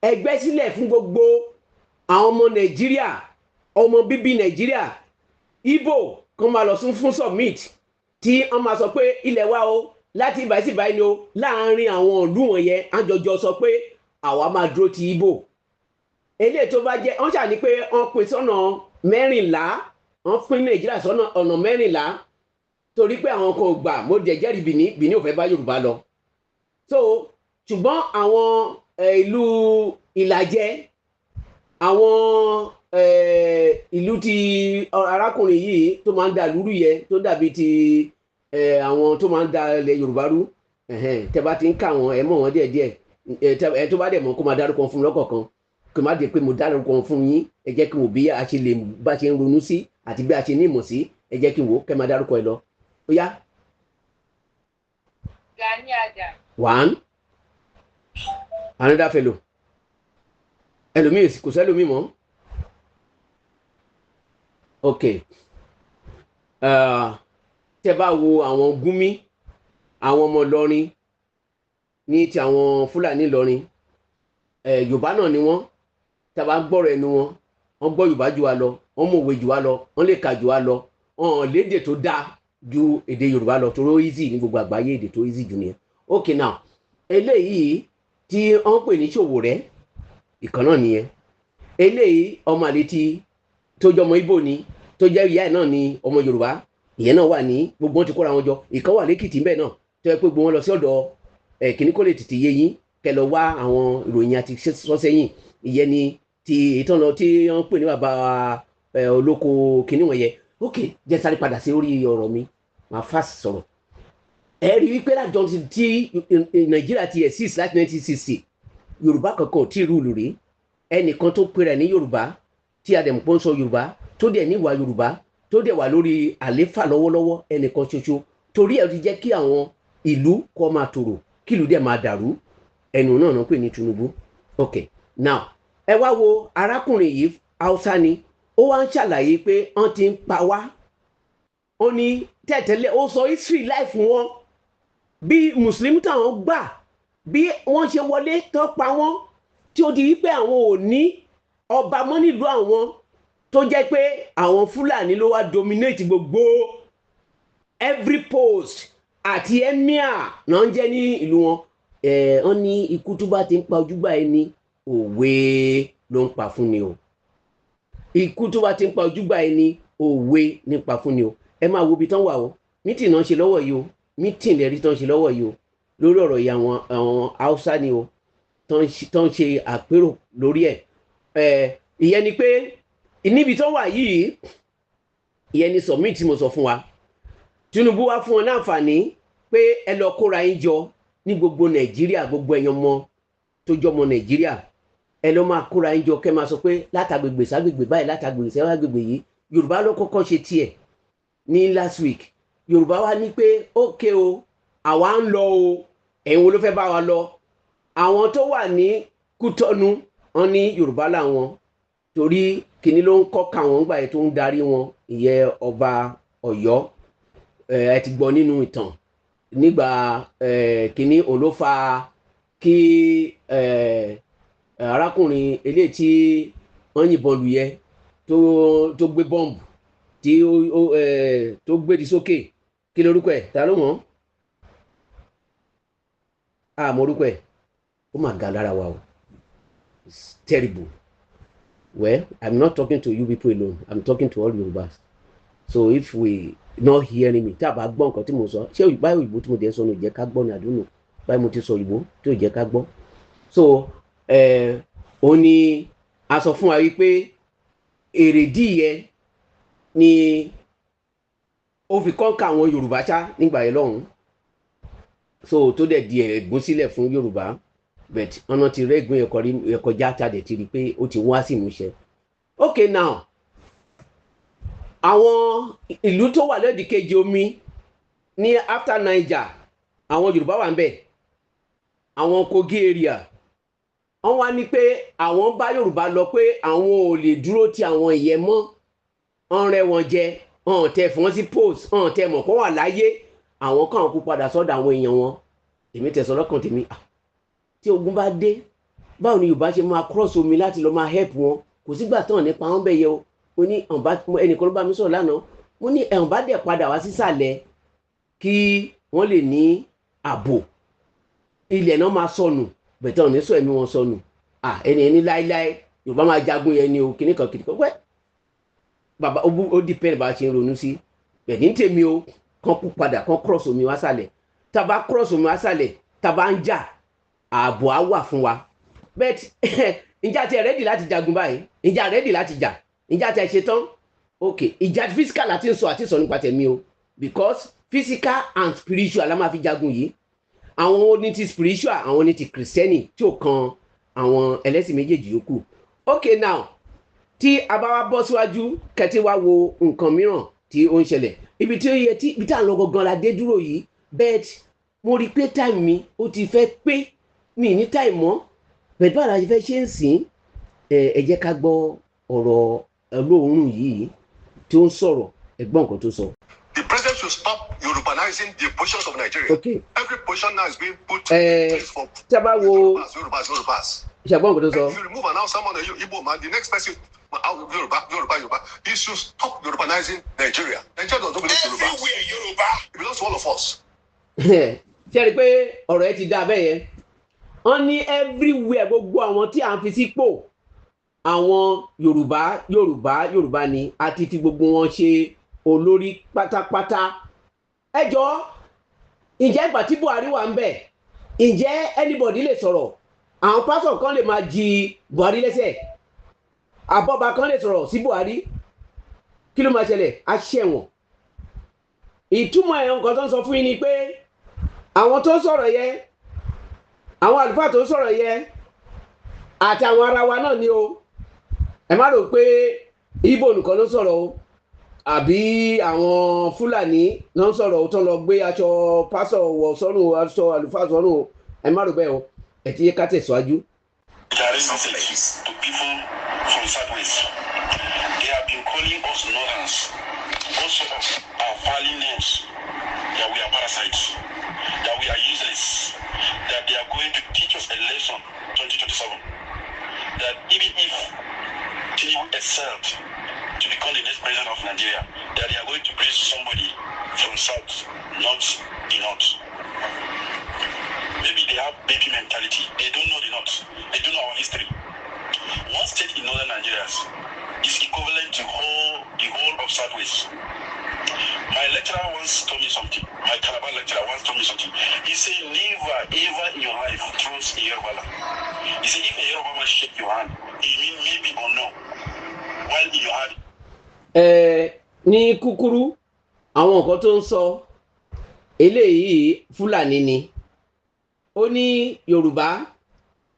ẹgbẹ́ sílẹ̀ fún gbogbo àwọn ọmọ Nàìjíríà, ọmọ bíbí Nàìjíríà, Ìgbò kan máa lọ sún fún summit tí wọ́n máa sọ pé ilẹ̀ wa o, láti ìbáyìí sí ìbáyìí ni o. Láàárín àwọn ìlú wọ̀nyẹn, á jọjọ sọ pé àwa máa dúró ti Ìgbò. Eléyìí tó bá jẹ́ wọ́n ṣàní pé wọ́n pín sọ́nà 14, wọ́n pín Nàìjíríà sọ́nà ọ̀nà 14, torí pé àwọn kan ò gbà. Mo dẹ̀ jẹ́rìí, Bìní, Bìní ò fẹ́ bá Yorùbá lọ. So ṣùgbọ́n àwọn ìlú Ìlàjẹ, àwọn ìlú ti arákùnrin yìí tó máa ń da lúrú yẹ, tó dàbí ti àwọn tó máa ń da ilẹ̀ Yorùbá rú. Tẹ bá ti ń kà wọ́n, ẹ mọ̀ wọ́n díẹ̀díẹ̀. Ẹ tó bá dẹ̀ mọ̀, kó máa dárúkọ fún mi lọ́kọ̀ọ̀kan, kó má di pé mo dárúkọ fún yín. Ẹ jẹ́ kí n wò bí a ṣe lè bá ṣe ń ronú sí àti bí a ṣe ní ìmọ̀ sí. Ẹ jẹ́ kí n wò kẹ́ máa dárúkọ ẹ lọ. Ó yá. Gani Adams. One. Another fellow. Ẹlòmíì, kò sẹ́lòmíì mọ́. Ok, tẹ́ bá wo àwọn Gúnmí, àwọn ọmọ Ìlọrin ní ti àwọn Fúlàní Ìlọrin, Yorùbá náà ni wọ́n. Tá a bá gbọ́rọ̀ ẹnu wọn, wọ́n gbọ́ Yorùbá jù wá lọ, wọ́n mọ̀wé jù wá lọ, wọ́n lè kà jù wá lọ, wọ́n lédè tó dáa ju èdè Yorùbá lọ, tó easy ní gbogbo àgbáyé. Èdè tó easy jù nìyẹn. Ok, now, eléyìí tí wọ́n pè ní Ṣòwòrẹ́, ìkan náà nìyẹn. Eléyìí, ọmọ àlè tí tó jọmọ Ìgbò ni, tó jẹ́ ìyá ẹ̀ náà ni ọmọ Yorùbá, ìyẹn náà wà ní gbogbo wọn ti kóra wọn jọ. Ìkan wà lẹ́kìtì ńbẹ náà, tó yẹ pé gbogbo wọn lọ sí ọ̀dọ̀ ẹ̀ kìíní. Kó lè tètè yé yín, kẹ́ lọ wá àwọn ìròyìn àti sọ́sẹ́yìn. Ìyẹn ni ti ìtàn lọ tí wọ́n pè ní bàbá ẹ̀ olóko kìíní wọ̀nyẹn. Ok, jẹ́ sáré padà sí orí ọ̀rọ̀ mi, màá fà sọ̀rọ̀. Ẹ rí wípé lájọ tí Nàìjíríà ti exist láti 1960, Yorùbá kankan ò tí ì rule rí. Ẹnìkan tó pera ní Yorùbá, tí adẹ̀mùpọ̀ ń sọ Yorùbá, tó dẹ̀ níwà Yorùbá, tó dẹ̀ wà lórí àléfà lọ́wọ́lọ́wọ́, ẹnìkan ṣoṣo. Torí ẹ̀ ti jẹ́ kí àwọn ìlú kó máa tòrò, kí ìlú dẹ̀ máa dàrú. Ẹnu náà náà pè ní Tinubu. Ok, now, ẹ wá wo arákùnrin yìí, Haúsá ni. Ó wá ń ṣàlàyé pé wọ́n ti ń pa wá. Ó ní tẹ̀tẹ̀lẹ̀, ó sọ history life wọn, bí mùsùlùmí táwọn gbà, bí wọ́n ṣe wọlé tó pa wọ́n, tí ó di wípé àwọn ò ní ọba mọ́ nílùú àwọn, tó jẹ́ pé àwọn Fúlàní ló wá dominate gbogbo every post àti emir náà ń jẹ́ ní ìlú wọn. Ẹ̀ wọ́n ní ikú tó bá ti ń pa ojúgbà ẹni, òwe ló ń pa fún ni o. Ikú tó bá ti ń pa ojúgbà ẹni, òwe ní pa fún ni o. Ẹ máa wo ibi tán wà o. Meeting náà ń ṣe lọ́wọ́ yìí o. Meeting lẹ́rí tán ń ṣe lọ́wọ́ yìí o, lórí ọ̀rọ̀ yìí. Àwọn Haúsá ni o, tán ń ṣe àpérò lórí ẹ̀. Ẹ̀ ìyẹn ni pé níbi tó wà yìí, ìyẹn ni summit tí mo sọ fún wa. Tinubu wá fún wọn láǹfààní pé ẹ lọ kóra yín jọ ní gbogbo Nàìjíríà, gbogbo ẹ̀yàn ọmọ tó jọmọ Nàìjíríà, ẹ lọ máa kóra yín jọ, kẹ́ máa sọ pé látàgbègbè ságbègbè báyìí, látàgbègbè ságbègbè yìí. Yorùbá ló kọ́kọ́ ṣe tiẹ̀ ní last week. Yorùbá wa ní pé ókè o, àwa ń lọ o, ẹ̀yin wo ló fẹ́ bá wa lọ? Àwọn tó wà ní Kútọ́nù, wọn ní Yorùbá làwọn, torí kìnní ló ń kọ́ káwọn gbà yẹn tó ń darí wọn, ìyẹn ọba Ọ̀yọ́. Ẹ ti gbọ́ nínú ìtàn nígbà kìnní òun ló fa kí arákùnrin eléyìí tí wọ́n yìnbọn lù yẹ, tó gbé bọ́ǹbù tí ó tó gbé di sókè. Kí lorúkọ ẹ̀? Ta ló mọ̀? Àmọ́ orúkọ ẹ̀, ó mà ga lára wa o. It's terrible. Well, I'm not talking to you people alone, I'm talking to all Yorubas. So if we not hearing me, tá a bá gbọ́ nǹkan tí mo sọ, ṣé báyìí òyìnbó tí mo dẹ̀ sọ ní ò jẹ́ ká gbọ́ ní àdúnnù báyìí mo ti sọ òyìnbó tí ò jẹ́ ká gbọ́. So ó ní a sọ fún wa wípé èrèdí yẹn ni ó fi conquer àwọn Yorùbá ṣá nígbà yẹn lọ́hùn-ún. So tó dẹ̀ di ẹ̀gún sílẹ̀ fún Yorùbá, but ọ̀nà ti rẹ́gùn ẹ̀kọ́ já, tá a dẹ̀ ti rí i pé ó ti wá sí ìmúṣẹ. Okay, now, àwọn ìlú tó wà lódì kejì omi ní after Niger, àwọn Yorùbá wà ń bẹ̀, àwọn Kogi area. Wọ́n wá ní pé àwọn bá Yorùbá lọ, pé àwọn ò lè dúró ti àwọn ìyẹn mọ́. Wọ́n rẹ́ wọn jẹ, wọ́n tẹ fún wọn sí post, wọ́n tẹ mọ̀ kó wà láyé. Àwọn kan kú padà sọ́dọ̀ àwọn èèyàn wọn. Èmi tẹ̀sán lọ́kàn tèmi, tí ogun bá dé, báwo ni Yorùbá ṣe máa cross omi láti lọ máa help wọn? Kò sígbà tán nípa wọn bẹ̀ yẹ o. Mo ní ẹnìkan ló bá mi sọ̀rọ̀ lánàá. Mo ní ẹ̀hún bá dẹ̀ padà wá sísàlẹ̀ kí wọ́n lè ní ààbò. Ilẹ̀ náà máa sọnù, bẹ̀tẹ̀ ò ní sọ ẹ̀mí wọn sọnù. Ẹni ẹni láéláé, Yorùbá máa jagun yẹn ni o. Kíní kan kíní kan wẹ́ bàbá, ó depend bá a ṣe ń ronú sí. Bẹ̀ ní tèmi o, kán kú padà, kán cross omi wá sàlẹ̀. Tá a bá cross omi wá sàlẹ̀, tá a bá ń jà, ààbò á wà fún wa. But Ǹjẹ́ àti ẹ̀ ready láti jagun báyìí? Ǹjẹ́ à ready láti jà? Ǹjẹ́ àti ẹ̀ ṣe tán? Ok, ìjà physical láti ń sọ àti sọ nípa tẹ̀mí o, because physical and spiritual la máa fi jagun yìí. Àwọn oní ti spiritual, àwọn oní ti kìrìsìtẹ́nì tí ò kan àwọn ẹlẹ́sìn méjèèjì yòókù. Ok, now tí a bá wá bọ́ síwájú kẹtí wá wo nǹkan mìíràn tí ó ń ṣẹlẹ̀, ibi tí ó yẹ tí ibi tí à ń lọ gangan la dé dúró yìí. But mo rí i pé time mi ó ti fẹ́ pé mi ní time mọ́. Bẹ́ẹ̀ bá la ṣe fẹ́ ṣe ń sìn, ẹ jẹ́ ká gbọ́ ọ̀rọ̀ olóòórùn yìí tí ó ń sọ̀rọ̀. Ẹ gbọ́ nǹkan tó sọ. The president should stop Yorubanizing the positions of Nigeria. Every position now is being put in place for Tí a bá wo Yorubas, Yorubas, Yorubas. Ṣàgbọ́n nǹkan tó sọ. If you remove an Hausa man or Igbo man, the next person, Yoruba, Yoruba, Yoruba. He should stop Yorubanizing Nigeria. Nigeria does not belong to Yorubas. Everywhere Yoruba. It belongs to all of us. Ṣe rí i pé ọ̀rọ̀ ẹ ti dá bẹ́ẹ̀ yẹn? Wọ́n ní everywhere, gbogbo àwọn tí à ń fi sípò, àwọn Yorùbá, Yorùbá, Yorùbá ni a ti fi gbogbo wọn ṣe olórí pátápátá. Ẹ jọ, ǹjẹ́ ìgbà tí Buhari wà ń bẹ̀, ǹjẹ́ anybody lè sọ̀rọ̀? Àwọn pásọ̀ kan lè máa jí Buhari lẹ́sẹ̀, àbọ̀bà kan lè sọ̀rọ̀ sí Buhari, kí ló máa ṣẹlẹ̀? Á ṣẹ̀wọ̀n. Ìtumọ̀ ẹ̀, nǹkan tó ń sọ fún yín ni pé àwọn tó ń sọ̀rọ̀ yẹ, àwọn àlùfáà tó ń sọ̀rọ̀ yẹ, àti àwọn ará wa náà ni o. Ẹ má rò pé Ìgbò nìkan ló sọ̀rọ̀ o, àbí àwọn Fúlàní ló ń sọ̀rọ̀ o tó ń lọ gbé aṣọ pásọ̀ wọ̀ sọ́rùn, aṣọ àlùfáà sọ́rùn o. Ẹ má rò bẹ́ẹ̀ o. Ẹ ti yẹ ká tẹ̀síwájú. Direct message to people from Southwest. They have been calling us Northerns, also of our falling names, that we are parasites, that we are useless, that they are going to teach us a lesson 2027. That even if Tinubu excelled to become the next president of Nigeria, that they are going to bring somebody from South, not the North. Maybe they have baby mentality. They don't know the North. They don't know our history. One state in northern Nigeria is equivalent to the whole of Southwest. My lecturer once told me something. My Calabar lecturer once told me something. He said, "Never, ever in your life trust a Yoruba man." He said, "If a Yoruba man shake your hand, it mean maybe or no. While in your heart," Ẹ ní kúkúrú, àwọn nǹkan tó ń sọ eléyìí, Fúlàní ni. Ó ní Yorùbá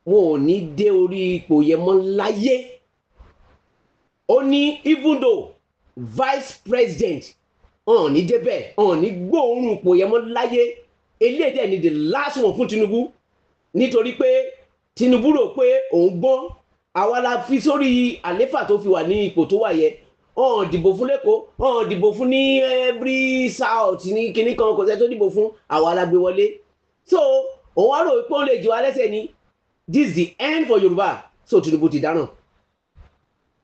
wọn ò ní dé orí ipò yẹn mọ́ láyé. Ó ní even though vice president, wọn ò ní débẹ̀, wọn ò ní gbóòórùn ipò yẹn mọ́ láyé. Eléyìí dẹ̀ ni the last one fún Tinubu, nítorí pé Tinubu rò pé òun gbọ́n. Àwa la fi sórí àléfà tó fi wà ní ipò tó wà yẹ. Ọ̀n dìbò fún lẹ́kọ̀ọ́, ọ̀n dìbò fún ní every South ní kinní kan, kò sẹ́ tó dìbò fún. Àwa la gbé wọlé. So òun á rò pé òun lè jù wá lẹ́sẹ̀ ni. This is the end for Yorùbá. So Tinubu ti dáràn,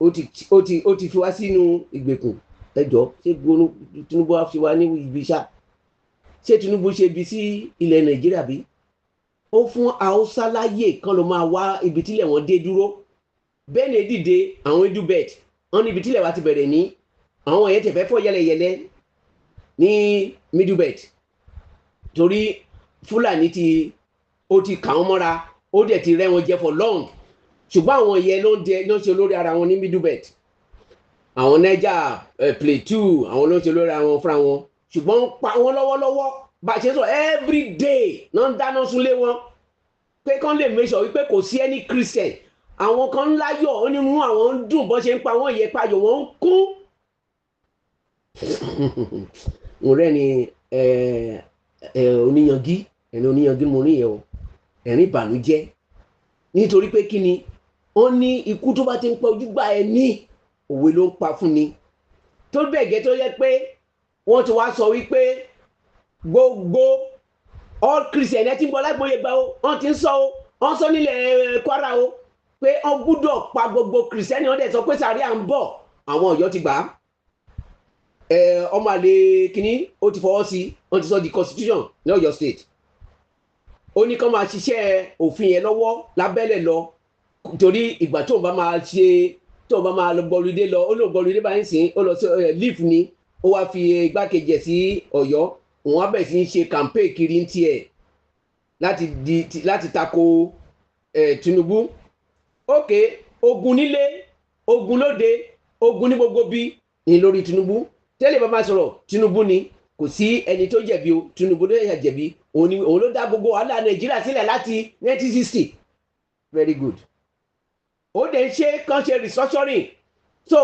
ó ti fi wá sínú ìgbèkùn. Ẹjọ́, ṣé Tinubu á fi wá ní ibi iṣá? Ṣé Tinubu ṣe ibi sí ilẹ̀ Nàìjíríà bí? Ó fún Haúsá láyè kan ló máa wá ibi tílẹ̀ wọn dé dúró. Bẹ́ẹ̀ ni dìde àwọn Middle Belt, wọn ní ibi tílẹ̀ wa ti bẹ̀rẹ̀ ní àwọn yẹn tẹ̀fẹ́ fọ́ yẹlẹyẹlẹ ní Middle Belt, torí Fúlàní ti ó ti kà wọ́n mọ́ra, ó dẹ̀ ti rẹ́ wọn jẹ for long. Ṣùgbọ́n àwọn yẹn ló ń jẹ, ló ń ṣe olórí ara wọn ní Middle Belt. Àwọn Niger, Plateau, àwọn ló ń ṣe olórí ara wọn fúnra wọn, ṣùgbọ́n ń pa wọn lọ́wọ́lọ́wọ́ bá a ṣe sọ. Every day náà ń dáná sunlé wọn pé kán lè make sure wípé kò sí any Christian. Àwọn kan ń láyọ̀, ó ní mú àwọn ń dùn bọ́n ṣe ń pa wọ́n yẹ payọ̀ wọ́n ń kún. Mo rẹ́ ni oníyangí, ẹni oníyangí mo rí yẹn o, ẹ̀rín ìbànújẹ́, nítorí pé kí ni wọ́n ní, ikú tó bá ti ń pa ojúgbà ẹ ní òwe ló ń pa fún ni. Tó bẹ́ẹ̀ gẹ́ tó yẹ pé wọ́n ti wá sọ wípé gbogbo all Christian, ẹ ti ń bọ́ lágbóye gbà o, wọ́n ti ń sọ o, wọ́n sọ nílẹ̀ Kwara o pé wọ́n gbúdọ̀ pa gbogbo Christian. Wọ́n dẹ̀ sọ pé sàríà ń bọ̀. Àwọn Ọ̀yọ́ ti gbà á. Ọmọ àlè kínní ó ti fọwọ́ sí, wọ́n ti sọ di constitution ní Ọ̀yọ́ State. Ó ní kán máa ṣiṣẹ́ òfin yẹn lọ́wọ́ lábẹ́lẹ̀ lọ, torí ìgbà tóun bá máa ṣe, tóun bá máa lọ gbọlúdé lọ, ó lọ gbọlúdé báyìí sìn, ó lọ sí leave ni, ó wá fi igbákejì ẹ̀ sí Ọ̀yọ́. Òun á bẹ̀rẹ̀ sí í ṣe campaign kiri ń tiẹ̀ láti di láti tako Tinubu. Ok, ogun nílé, ogun lóde, ogun ní gbogbo bí ní lórí Tinubu. Tẹ́lẹ̀ bá máa sọ̀rọ̀, Tinubu ni, kò sí ẹni tó jẹ̀bi o, Tinubu ló yẹ jẹ̀bi. Òun ni, òun ló dá gbogbo wàhálà Nàìjíríà sílẹ̀ láti 1960. Very good. Ó dẹ̀ ń ṣe kán ṣe restructuring. So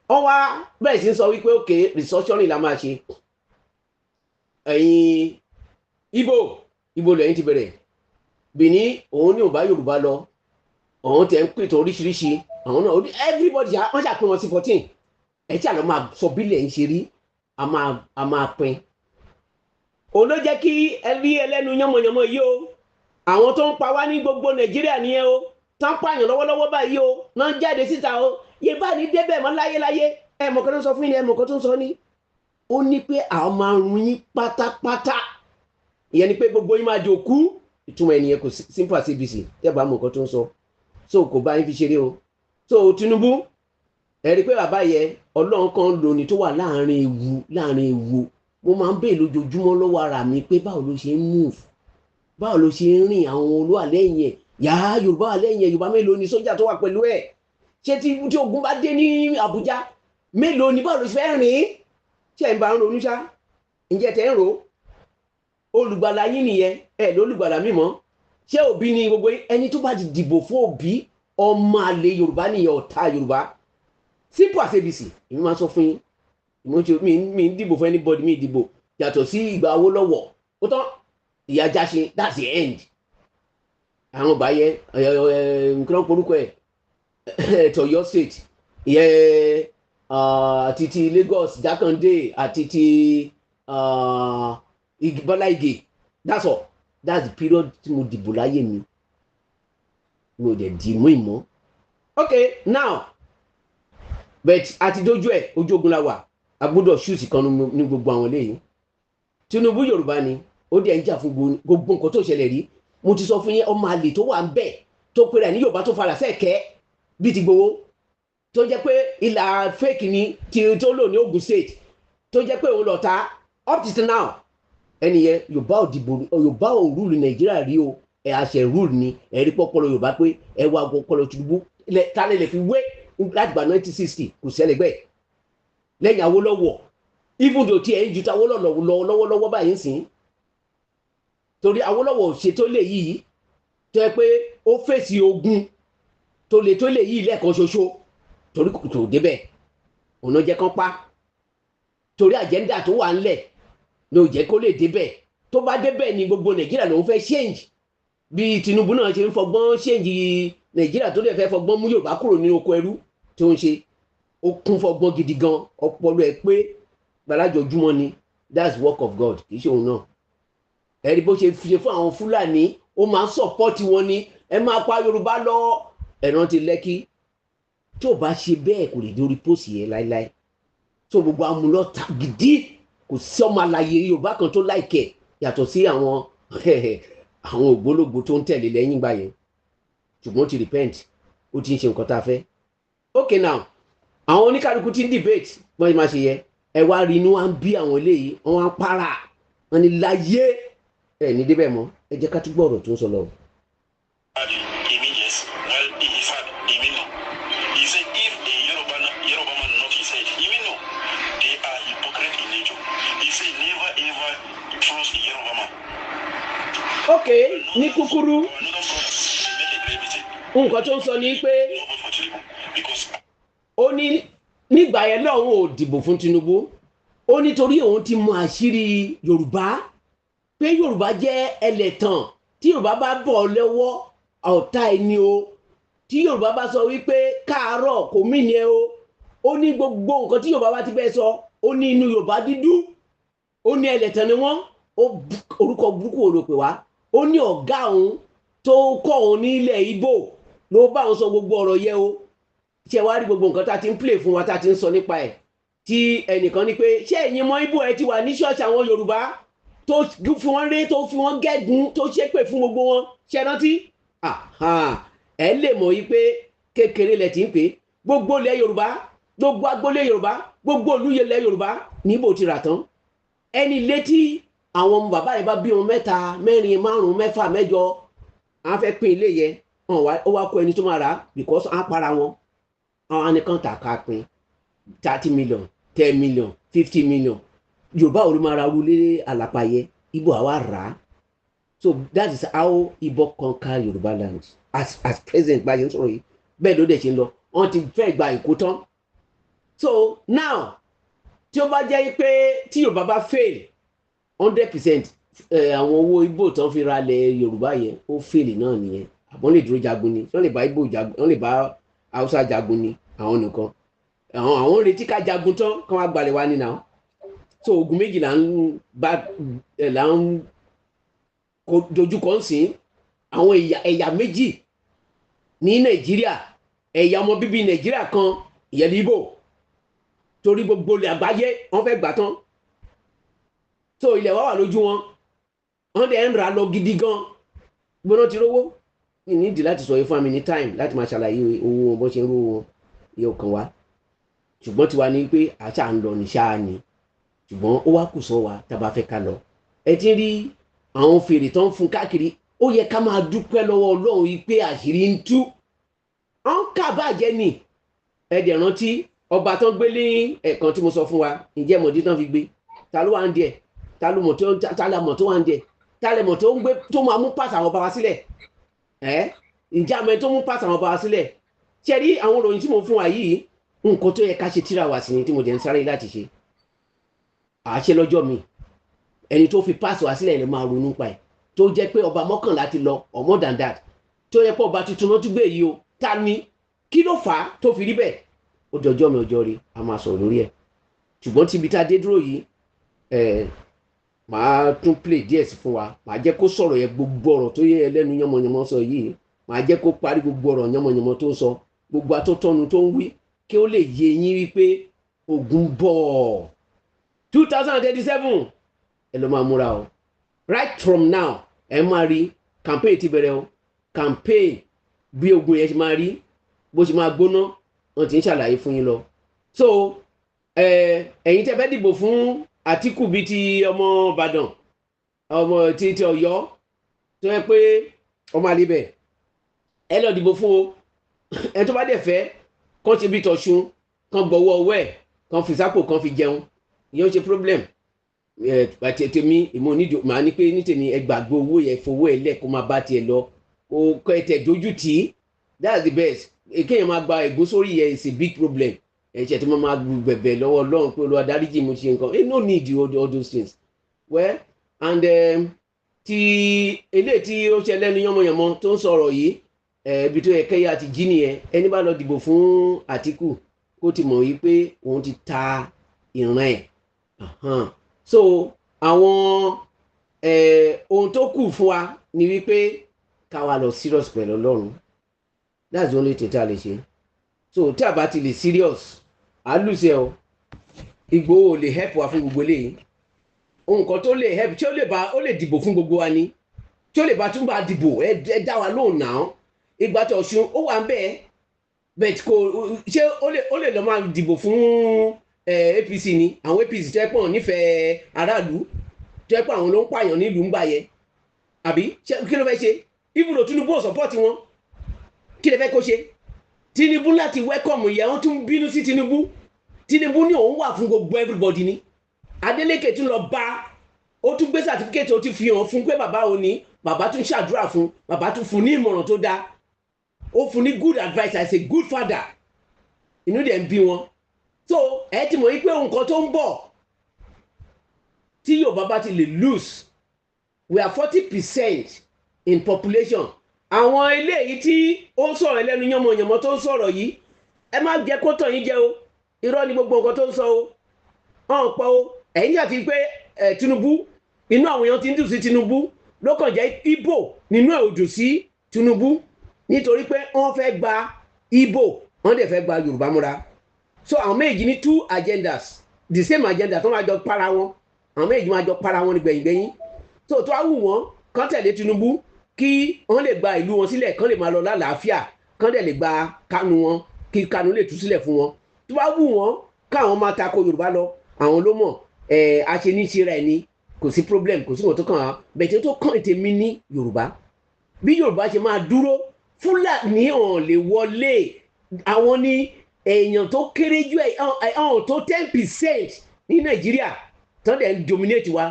wọ́n wá bẹ̀rẹ̀ sí ń sọ wípé, ok, restructuring la máa ṣe. Ẹ̀yin Ibo, Ibo lẹ́yìn ti bẹ̀rẹ̀. Benin, òun ní ò bá Yorùbá lọ, òun tẹ̀ ń pètò oríṣiríṣi àwọn náà. Everybody, wọ́n ṣàpín wọn sí 14. Ẹ̀ tí àlọ́ máa sọ bílẹ̀ ń ṣe rí, a máa pín. Òun ló jẹ́ kí ẹ rí ẹlẹ́nu yánmọ̀yánmọ̀ yìí o. Àwọn tó ń pa wá ní gbogbo Nàìjíríà nìyẹn o, tó ń pààyàn lọ́wọ́lọ́wọ́ báyìí o, náà ń jáde síta o. Yé bá ní débẹ̀ mọ́ láyéláyé. Ẹ mọ̀ kan tó ń sọ fún yín, ẹ mọ̀ kan tó ń sọ ní. Ó ní pé àwọn máa run yín pátápátá. Ìyẹn ni pé gbogbo yín máa di òkú. Ìtumọ̀ ẹnìyẹn kò simple as ABC. Tẹ́ bá mọ̀ nǹkan tó ń sọ, so kò bá yín fi ṣeré o. So Tinubu, ẹ rí i pé bàbá yẹ, Ọlọ́run kan lónìí tó wà láàrin ewu, láàrin ewu. Mo máa ń bèè lójoojúmọ́ lọ́wọ́ ara mi pé báwo ló ṣe ń move, báwo ló ṣe ń rìn? Àwọn olúwa lẹ́yìn ẹ̀, yàrá Yorùbá wà lẹ́yìn ẹ̀. Yorùbá mélòó ni sójà tó wà pẹ̀lú ẹ̀? Ṣé tí ogun bá dé ní Àbújá, mélòó ni? Báwo ló ṣe fẹ́ rìn? Ṣé ẹ̀ ń bá ń ronú ṣá? Ǹjẹ́ tẹ́ ń rò olùgbàlà yín nìyẹn? Ẹ lólùgbàlà mímọ́. Ṣé Òbí ni gbogbo ẹni tó bá ti dìbò fún Òbí, ọmọ àlè Yorùbá nìyẹn, ọ̀tá Yorùbá. Simple as ABC. Èmi máa sọ fún yín, mi ń dìbò fún anybody. Mi dìbò yàtọ̀ sí ìgbà Awólọ́wọ̀, ó tán. Ìyá Jáṣe, that's the end. Àwọn báyẹ nǹkan porúkọ ẹ tọ̀yọ́ State ìyẹn, àti ti Lagos, Jákàndé, àti ti Bọ́lá Ìgè. That's all. That's the period tí mo dìbò láyé mi. Mi ò dẹ̀ dì mú ìmọ̀. Okay, now, but àti dójú ẹ̀, ojú ogun la wà. A gbọ́dọ̀ ṣùtì kan ní gbogbo àwọn eléyìí. Tinubu, Yorùbá ni, ó dẹ̀ ń jà fún gbogbo nǹkan tó ṣẹlẹ̀ rí. Mo ti sọ fún yín, ọmọ àlè tó wà ń bẹ̀ tó pera ní Yorùbá, tó fara sẹ́ẹ̀kẹ́ bíi ti Gbowó, tó jẹ́ pé ìlà fake ni tí tó lò ní Ogun State, tó jẹ́ pé òun lọ̀tá up till now. Ẹni yẹn, Yorùbá ò dìbò, Yorùbá ò rule Nàìjíríà rí o. Ẹ àṣẹ rule ni. Ẹ rí pọpọlọ Yorùbá pé ẹ wá ọpọlọ Tinubu tálẹ̀ lè fi wé láti gba 1960. Kò sẹ́lẹ̀gbẹ́ lẹ́yìn Awólọ́wọ̀, even though tí ẹ̀ ń ju ti Awólọ́wọ̀ lọ́wọ́lọ́wọ́ báyìí ń sìn, torí Awólọ́wọ̀ ò ṣe tó lè yìí, tó yẹ pé ó fèsì ogun tó lè tó lè yìí lẹ́ẹ̀kan ṣoṣo, torí kò tó débẹ̀. Òun náà jẹ́ kán pa torí agenda tó wà ńlẹ̀ ní ò jẹ́ kó lè débẹ̀. Tó bá débẹ̀ ní gbogbo Nàìjíríà lòun fẹ́ change, bí Tinubu náà ṣe ń fọgbọ́n change Nàìjíríà, tó lè fẹ́ fọgbọ́n mú Yorùbá kúrò nínú oko ẹrú tó ń ṣe. Ó kún fọgbọ́n gidi gan, ọpọlọ ẹ pé gbàlájọjúmọ́ ni. That's work of God, kì í ṣe òun náà. Ẹ̀rí bó ṣe ṣe fún àwọn Fúlàní, ó máa ń support wọn ni. Ẹ máa pa Yorùbá lọ. Ẹ̀ràn ti Lẹ́kí, tí ò bá ṣe bẹ́ẹ̀, kò lè dórí post yẹn láéláé. Tó gbogbo amúlọ́ta gidi, kò sí ọmọ àlàyé Yorùbá kan tó láìkẹ̀ yàtọ̀ sí àwọn ògbólógbò tó ń tẹ̀lé lẹ́yìn ìgbà yẹn. Ṣùgbọ́n ó ti repent, ó ti ń ṣe nǹkan tá a fẹ́. Okay, now, àwọn oníkálukú ti ń debate bọ́n ṣe máa ṣe yẹ. Ẹ wá rí inú wa ń bí àwọn eléyìí, wọ́n wá ń para wọn ní láyé ẹ ní débẹ̀ mọ́. Ẹ jẹ́ ká tún gbọ́ ọ̀rọ̀ tó ń sọ lọ. Èmi yes, well, in fact, èmi no. He said if a Yoruba man knock his head, èmi no. They are hypocrite in nature. He said never ever trust a Yoruba man. Ok, ní kúkúrú, Our northern brothers, they make a great mistake. nǹkan tó ń sọ ni pé No vote for Tinubu because ó ní nígbà yẹn lọ́hùn ò dìbò fún Tinubu. Ó nítorí òun ti mọ àṣírí Yorùbá, pé Yorùbá jẹ́ ẹlẹ́tàn. Tí Yorùbá bá bọ̀ lọ́wọ́, ọ̀tá ẹni o. Tí Yorùbá bá sọ wípé káàárọ̀, kò mí ni ẹ o. Ó ní gbogbo nǹkan tí Yorùbá bá ti fẹ́ sọ, ó ní inú Yorùbá dídú, ó ní ẹlẹ́tàn ni wọ́n. Ó orúkọ burúkú wo ló pè wá? Ó ní ọ̀gá òun tó kọ́ òun ní ilẹ̀ Ìgbò ló bá òun sọ gbogbo ọ̀rọ̀ yẹ o. Ṣé wàá rí gbogbo nǹkan tá a ti ń play fún wa, tá a ti ń sọ nípa ẹ̀, tí ẹnìkan ní pé ṣé ẹ̀yin mọ Ìgbò, ẹ ti wà ní ṣọ́ọ̀ṣì àwọn Yorùbá tó fi wọ́n ré, tó fi wọ́n gẹ́gun, tó ṣépè fún gbogbo wọn, ṣe rántí? Ẹ lè mọ̀ yí pé kékeré lẹ ti ń pè gbogbo ilẹ̀ Yorùbá, gbogbo agboolé Yorùbá, gbogbo olúyẹlẹ Yorùbá níbo ti rà tán. Ẹni létí àwọn ọmọ bàbá yìí bá bí wọn mẹ́ta, mẹ́rin, márùn, mẹ́fà, mẹ́jọ, àwọn fẹ́ pín ilé yẹn. Wọn wá, ó wá kó ẹni tó máa rà á because á para wọn. Àwọn anìkan tà ká pín 30 million, 10 million, 50 million. Yorùbá ò ló máa ra wọlé àlàpàyẹ, Igbo àwa rà á. So that is how Igbo conquer Yorùbá land as present. Bá a ṣe ń sọ̀rọ̀ yìí, bẹ́ẹ̀ ló dẹ̀ ṣe ń lọ. Wọ́n ti fẹ́ gba Èkó tán. So now, tí ó bá jẹ́ pé tí Yorùbá bá fail 100%, àwọn owó Igbo tán fi ra ilẹ̀ Yorùbá yẹn, ó fail náà nìyẹn. Àbọ̀n lè dúró jagun ni, wọ́n lè bá Igbo jagun, wọ́n lè bá Haúsá jagun ni. Àwọn nìkan, àwọn ń retí ká jagun tán kán wá gbalẹ̀ wá nínú àwọn. So ogun méjì là ń bá ẹ̀, là ń dojúkọ ń sìn. Àwọn ẹ̀yà méjì ní Nàìjíríà, ẹ̀yà ọmọ bíbí Nàìjíríà kan, ìyẹn ní Ìgbò, torí gbogbo ilẹ̀ àgbáyé wọ́n fẹ́ gbà tán. So ilẹ̀ wa wà lójú wọn, wọ́n dẹ̀ ń rà lọ gidi gan. Gbóná ti rówó ní nídìí láti sọ yìí fún mi ní time láti máa ṣàlàyé owó wọn, bó ṣe ń rówó wọn yóò kàn wá. Ṣùgbọ́n tiwa ni pé àṣà ń lọ ní ṣáà ni, ṣùgbọ́n ó wá kù sọ wa tá a bá fẹ́ ká lọ. Ẹ ti rí àwọn fèrè tó ń fún káàkiri. Ó yẹ ká máa dúpẹ́ lọ́wọ́ Ọlọ́run yìí pé àṣírí ń tú. Ọ̀n kà bàjẹ́ ni. Ẹ dẹ̀ rántí ọba tó ń gbé ní ẹ̀kan tí mo sọ fún wa. Ǹjẹ́ mọ̀dí tán fi gbé? Ta ló wà ń díẹ̀? Ta ló mọ̀ tó ta la mọ̀ tó wà ń díẹ̀? Ta lè mọ̀ tó ń gbé tó máa mú pàṣẹ àwọn ọba wa sílẹ̀? Ẹ́ ǹjẹ́ àmọ́ ẹ tó mú pàṣẹ àwọn ọba wa sílẹ̀? Ṣe rí àwọn ìròyìn tí mo fún wa yìí, nǹkan tó yẹ ká ṣe tíra wà sí ni tí mo jẹ́ ń sáré láti ṣe àṣẹ lọ́jọ́ mi. Ẹni tó fi pàṣẹ wá sílẹ̀ lè máa ronú pa ẹ̀, tó jẹ́ pé ọba 11 ti lọ or more than that, tó yẹ pé ọba tuntun ló tún gbé yìí o. Ta ni? Kí ló fà á tó fi rí bẹ́ẹ̀? Ó dọjọ́ mi, ọjọ́ rí a máa sọ̀rọ̀ lórí ẹ̀. Ṣùgbọ́n tíbi tá a dé dúró yìí ẹ̀, màá tún play díẹ̀ sí fún wa. Màá jẹ́ kó sọ̀rọ̀ yẹn, gbogbo ọ̀rọ̀ tó yẹ ẹlẹ́nu yánmọ́yánmọ́ sọ yìí, màá jẹ́ kó parí gbogbo ọ̀rọ̀ yánmọ́yánmọ́ tó ń sọ, gbogbo atótọ́nu tó ń wí, kí ó lè yé yín wípé ogun bọ̀ 2037. Ẹ ló máa múra o. Right from now, ẹ máa rí campaign ti bẹ̀rẹ̀ o. Campaign bí ogun yẹn ṣe máa rí, bó ṣe máa gbóná, wọn ti ń ṣàlàyé fún yín lọ. So ẹ̀yin tẹ́ fẹ́ dìbò fún Àtíkù bíi ti ọmọ Ìbàdàn, ọmọ ti Ọ̀yọ́, tó yẹ pé ọmọ àlebẹ̀, ẹ lọ dìbò fún o. Ẹ tó bá dẹ̀ fẹ́ kán ṣe bí tọ̀ṣun, kán gbọ́wọ́ ọwọ́ ẹ̀, kán fi sápò, kán fi jẹun, ìyẹn ó ṣe problem. Ẹ tèmi ìmọ̀ onídìí màá ní pé ní tèmi, ẹ gbàgbé owó yẹn, fowó ẹ lẹ̀, kó máa bá tiẹ̀ lọ, kó kọ́ ẹ tẹ̀ dójú tì í. That's the best. Kéèyàn máa gba ègún sórí yẹn is a big problem. Ẹ̀ṣẹ̀ tí mo máa bẹ̀bẹ̀ lọ́wọ́ Ọlọ́run pé Olúwa dáríjì, mo ṣe nǹkan, no need all those things. Well, and ti eléyìí tí ó ṣe lẹ́nu yánmọ́yánmọ́ tó ń sọ̀rọ̀ yìí, ibi tó yẹ kẹ́yà ti jí nìyẹn. Ẹni bá lọ dìbò fún Àtíkù, kó ti mọ̀ wípé òun ti ta ìran ẹ̀. So àwọn ohun tó kù fún wa ni wípé ká wa lọ serious pẹ̀lú Ọlọ́run. That's the only thing tá a lè ṣe. So tí a bá ti lè serious, à á lùsẹ̀ o. Ìgbòho lè help wa fún gbogbo eléyìí. Nǹkan tó lè help, tí ó lè bá, ó lè dìbò fún gbogbo wa ni, tí ó lè bá tún bá dìbò. Ẹ dá wa lóhùn náà. Ìgbà tó Ọ̀ṣun ó wà ń bẹ́ẹ̀ bẹ́ẹ̀ kò ṣé ó lè lọ máa dìbò fún APC ni? Àwọn APC tó yẹ pọ̀ nífẹ̀ẹ́ aráàlú, tó yẹ pé àwọn ló ń pààyàn nílùú ń gbà yẹ, àbí kí ló fẹ́ ṣe? Ibùdó Tinubu ò support wọn, kí lè fẹ́ kó ṣe? Tinubu láti welcome yẹ, wọ́n tún bínú sí Tinubu. Tinubu ní òun wà fún gbogbo everybody ni. Adeleke tún lọ bá, ó tún gbé certificate, ó ti fi hàn fún pé bàbá òní, bàbá tún ṣàdúrà fún, bàbá tún fún ní ìmọ̀ràn tó dáa, ó fún ní good advice as a good father. Inú dẹ̀ ń bí wọn. So ẹ ti mọ̀ wípé nǹkan tó ń bọ̀, tí Yorùbá bá ti lè lose, we are 40% in population. Àwọn eléyìí tí ó ń sọ̀rọ̀ ẹlẹ́nu yánmọ̀yánmọ́ tó ń sọ̀rọ̀ yìí, ẹ má jẹ́ kó tàn yín jẹ o. Irọ́ ni gbogbo nǹkan tó ń sọ o. Ọ̀n pọ̀ o. Ẹ̀yìn àti pé ẹ̀ Tinubu, inú àwọn èèyàn ti ń dùn sí Tinubu. Ló kàn jẹ́ Ìgbò nínú ẹ̀ ò dùn sí Tinubu, nítorí pé wọ́n fẹ́ gba Ìgbò, wọ́n dẹ̀ fẹ́ gba Yorùbá múra. So àwọn méjì ní two agendas, the same agenda tó máa jọ para wọn. Àwọn méjì máa jọ para wọn ní gbẹ̀yìngbẹ̀yìn. So tó á wù wọ́n, kán tẹ̀lé Tinubu kí wọ́n lè gba ìlú wọn sílẹ̀, kán lè máa lọ lálàáfíà, kán dẹ̀ lè gba Kánú wọn, kí Kánú lè tú sílẹ̀ fún wọn. Tó bá wù wọ́n káwọn máa tako Yorùbá lọ, àwọn ló mọ̀. Ẹ̀ aṣeníṣe rẹ̀ ni, kò sí problem, kò sí nǹkan tó kàn á bẹ̀tẹ̀ tó kàn tèmi ní Yorùbá, bí Yorùbá ṣe máa dúró. Fúlàní ọ̀hún lè wọlé. Àwọn ní èèyàn tó kéré jù ẹ̀ ọ̀hún tó 10% ní Nàìjíríà tán dẹ̀ ń dominate wa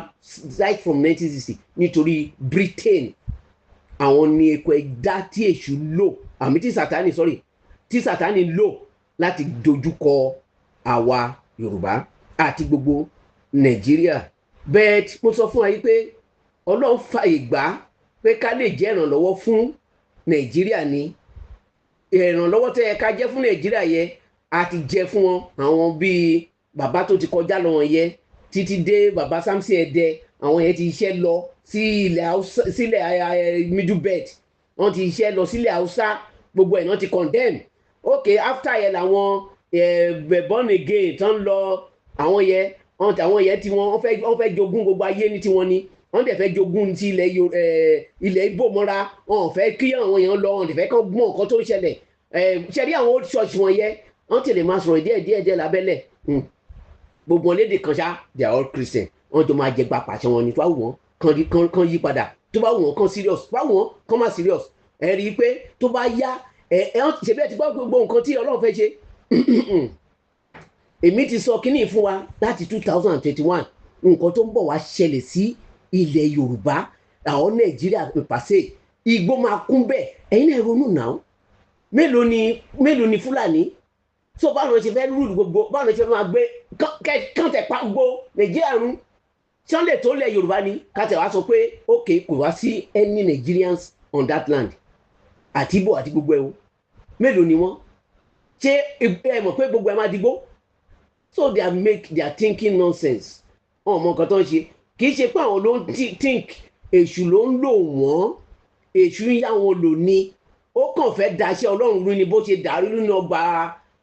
right from 1960 nítorí Britain. Àwọn ní epo ẹ̀dá tí èṣù lò, àmì tí Sátánì, sorry, tí Sátánì lò láti dojúkọ àwa Yorùbá àti gbogbo Nàìjíríà. Bẹ́ẹ̀ mo sọ fún wa yìí pé Ọlọ́run fààyè gbà pé ká lè jẹ́ ìrànlọ́wọ́ fún Nàìjíríà ni. Ìrànlọ́wọ́ tó yẹ ká jẹ́ fún Nàìjíríà yẹ a ti jẹ́ fún wọn. Àwọn bíi bàbá tó ti kọjá lọ wọn yẹ títí dé bàbá Samson Ẹdẹ, àwọn yẹn ti iṣẹ́ lọ sí ilẹ̀ Haúsá, sílẹ̀ Middle Belt, wọ́n ti iṣẹ́ lọ sílẹ̀ Haúsá, gbogbo ẹ̀ náà ti condemn. Ok, after yẹn làwọn born again tán lọ, àwọn yẹn, àwọn yẹn tí wọ́n fẹ́ jogún gbogbo ayé ní tiwọn ni. Wọ́n dẹ̀ fẹ́ jogún ti ilẹ̀ Ìgbò mọ́ra. Wọn ò fẹ́ kí àwọn èèyàn lọ, wọn ò fẹ́ kán gbọ́n nǹkan tó ń ṣẹlẹ̀. Ṣe rí àwọn old church wọn yẹ, wọ́n tẹ̀lé máa sọ̀rọ̀ díẹ̀ díẹ̀ díẹ̀ lábẹ́lẹ̀. Gbogbo wọn lédè kan ṣá, they are all Christian. Wọ́n jọ máa jẹ gba pàṣẹ wọn ni. Tó bá wù wọ́n kán yí padà, tó bá wù wọ́n kán serious, tó bá wù wọ́n kán má serious. Ẹ rí i pé tó bá yá ẹ ẹ ṣe bí ẹ ti gbọ́ gbogbo nǹkan tí Ọlọ́run fẹ́ ṣe. Èmi ti sọ kínní fún wa láti 2021, nǹkan tó ń bọ̀ wá ṣẹlẹ̀ sí ilẹ̀ Yorùbá, àwọn Nàìjíríà pàṣẹ, igbó máa kún bẹ́ẹ̀. Ẹ̀yin náà ronú náà, mélòó ni Fúlàní? So báwọn ṣe fẹ́ rúùlù gbogbo, báwọn ṣe fẹ́ máa gbé kán tẹ̀ pa gbogbo Nàìjíríà run sunday tó lẹ̀ Yorùbá ni ká tẹ̀ wá sọ pé ok, kò wá sí any Nigerians on that land, àti Ìgbò àti gbogbo ẹ̀ o. Mélòó ni wọ́n? Ṣé ẹ mọ̀ pé gbogbo ẹ̀ máa digbó? So they are thinking nonsense. Wọn ò mọ nǹkan tó ń ṣe. Kì í ṣe pé àwọn ló ń think, èṣù ló ń lò wọ́n, èṣù ń yá wọn lò ní. Ó kàn fẹ́ daṣẹ́ Ọlọ́run rú ni, bó ṣe dàrú nínú ọgbà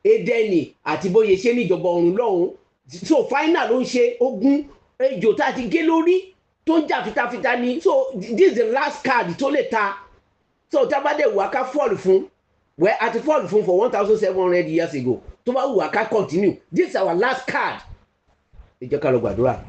Édẹ́nì àti bó ṣe ṣe níjọba ọ̀run lọ́hùn. So final ló ń ṣe ogun ejò tá a ti gé lórí tó ń jà fitafita ni. So this is the last card tó lè ta. So tá a bá dẹ̀ wà ká fall fún, well, a ti fall fún for 1700 years ago. Tó bá wù wá ká continue, this is our last card. Ẹ jẹ́ ká lọ gbàdúrà.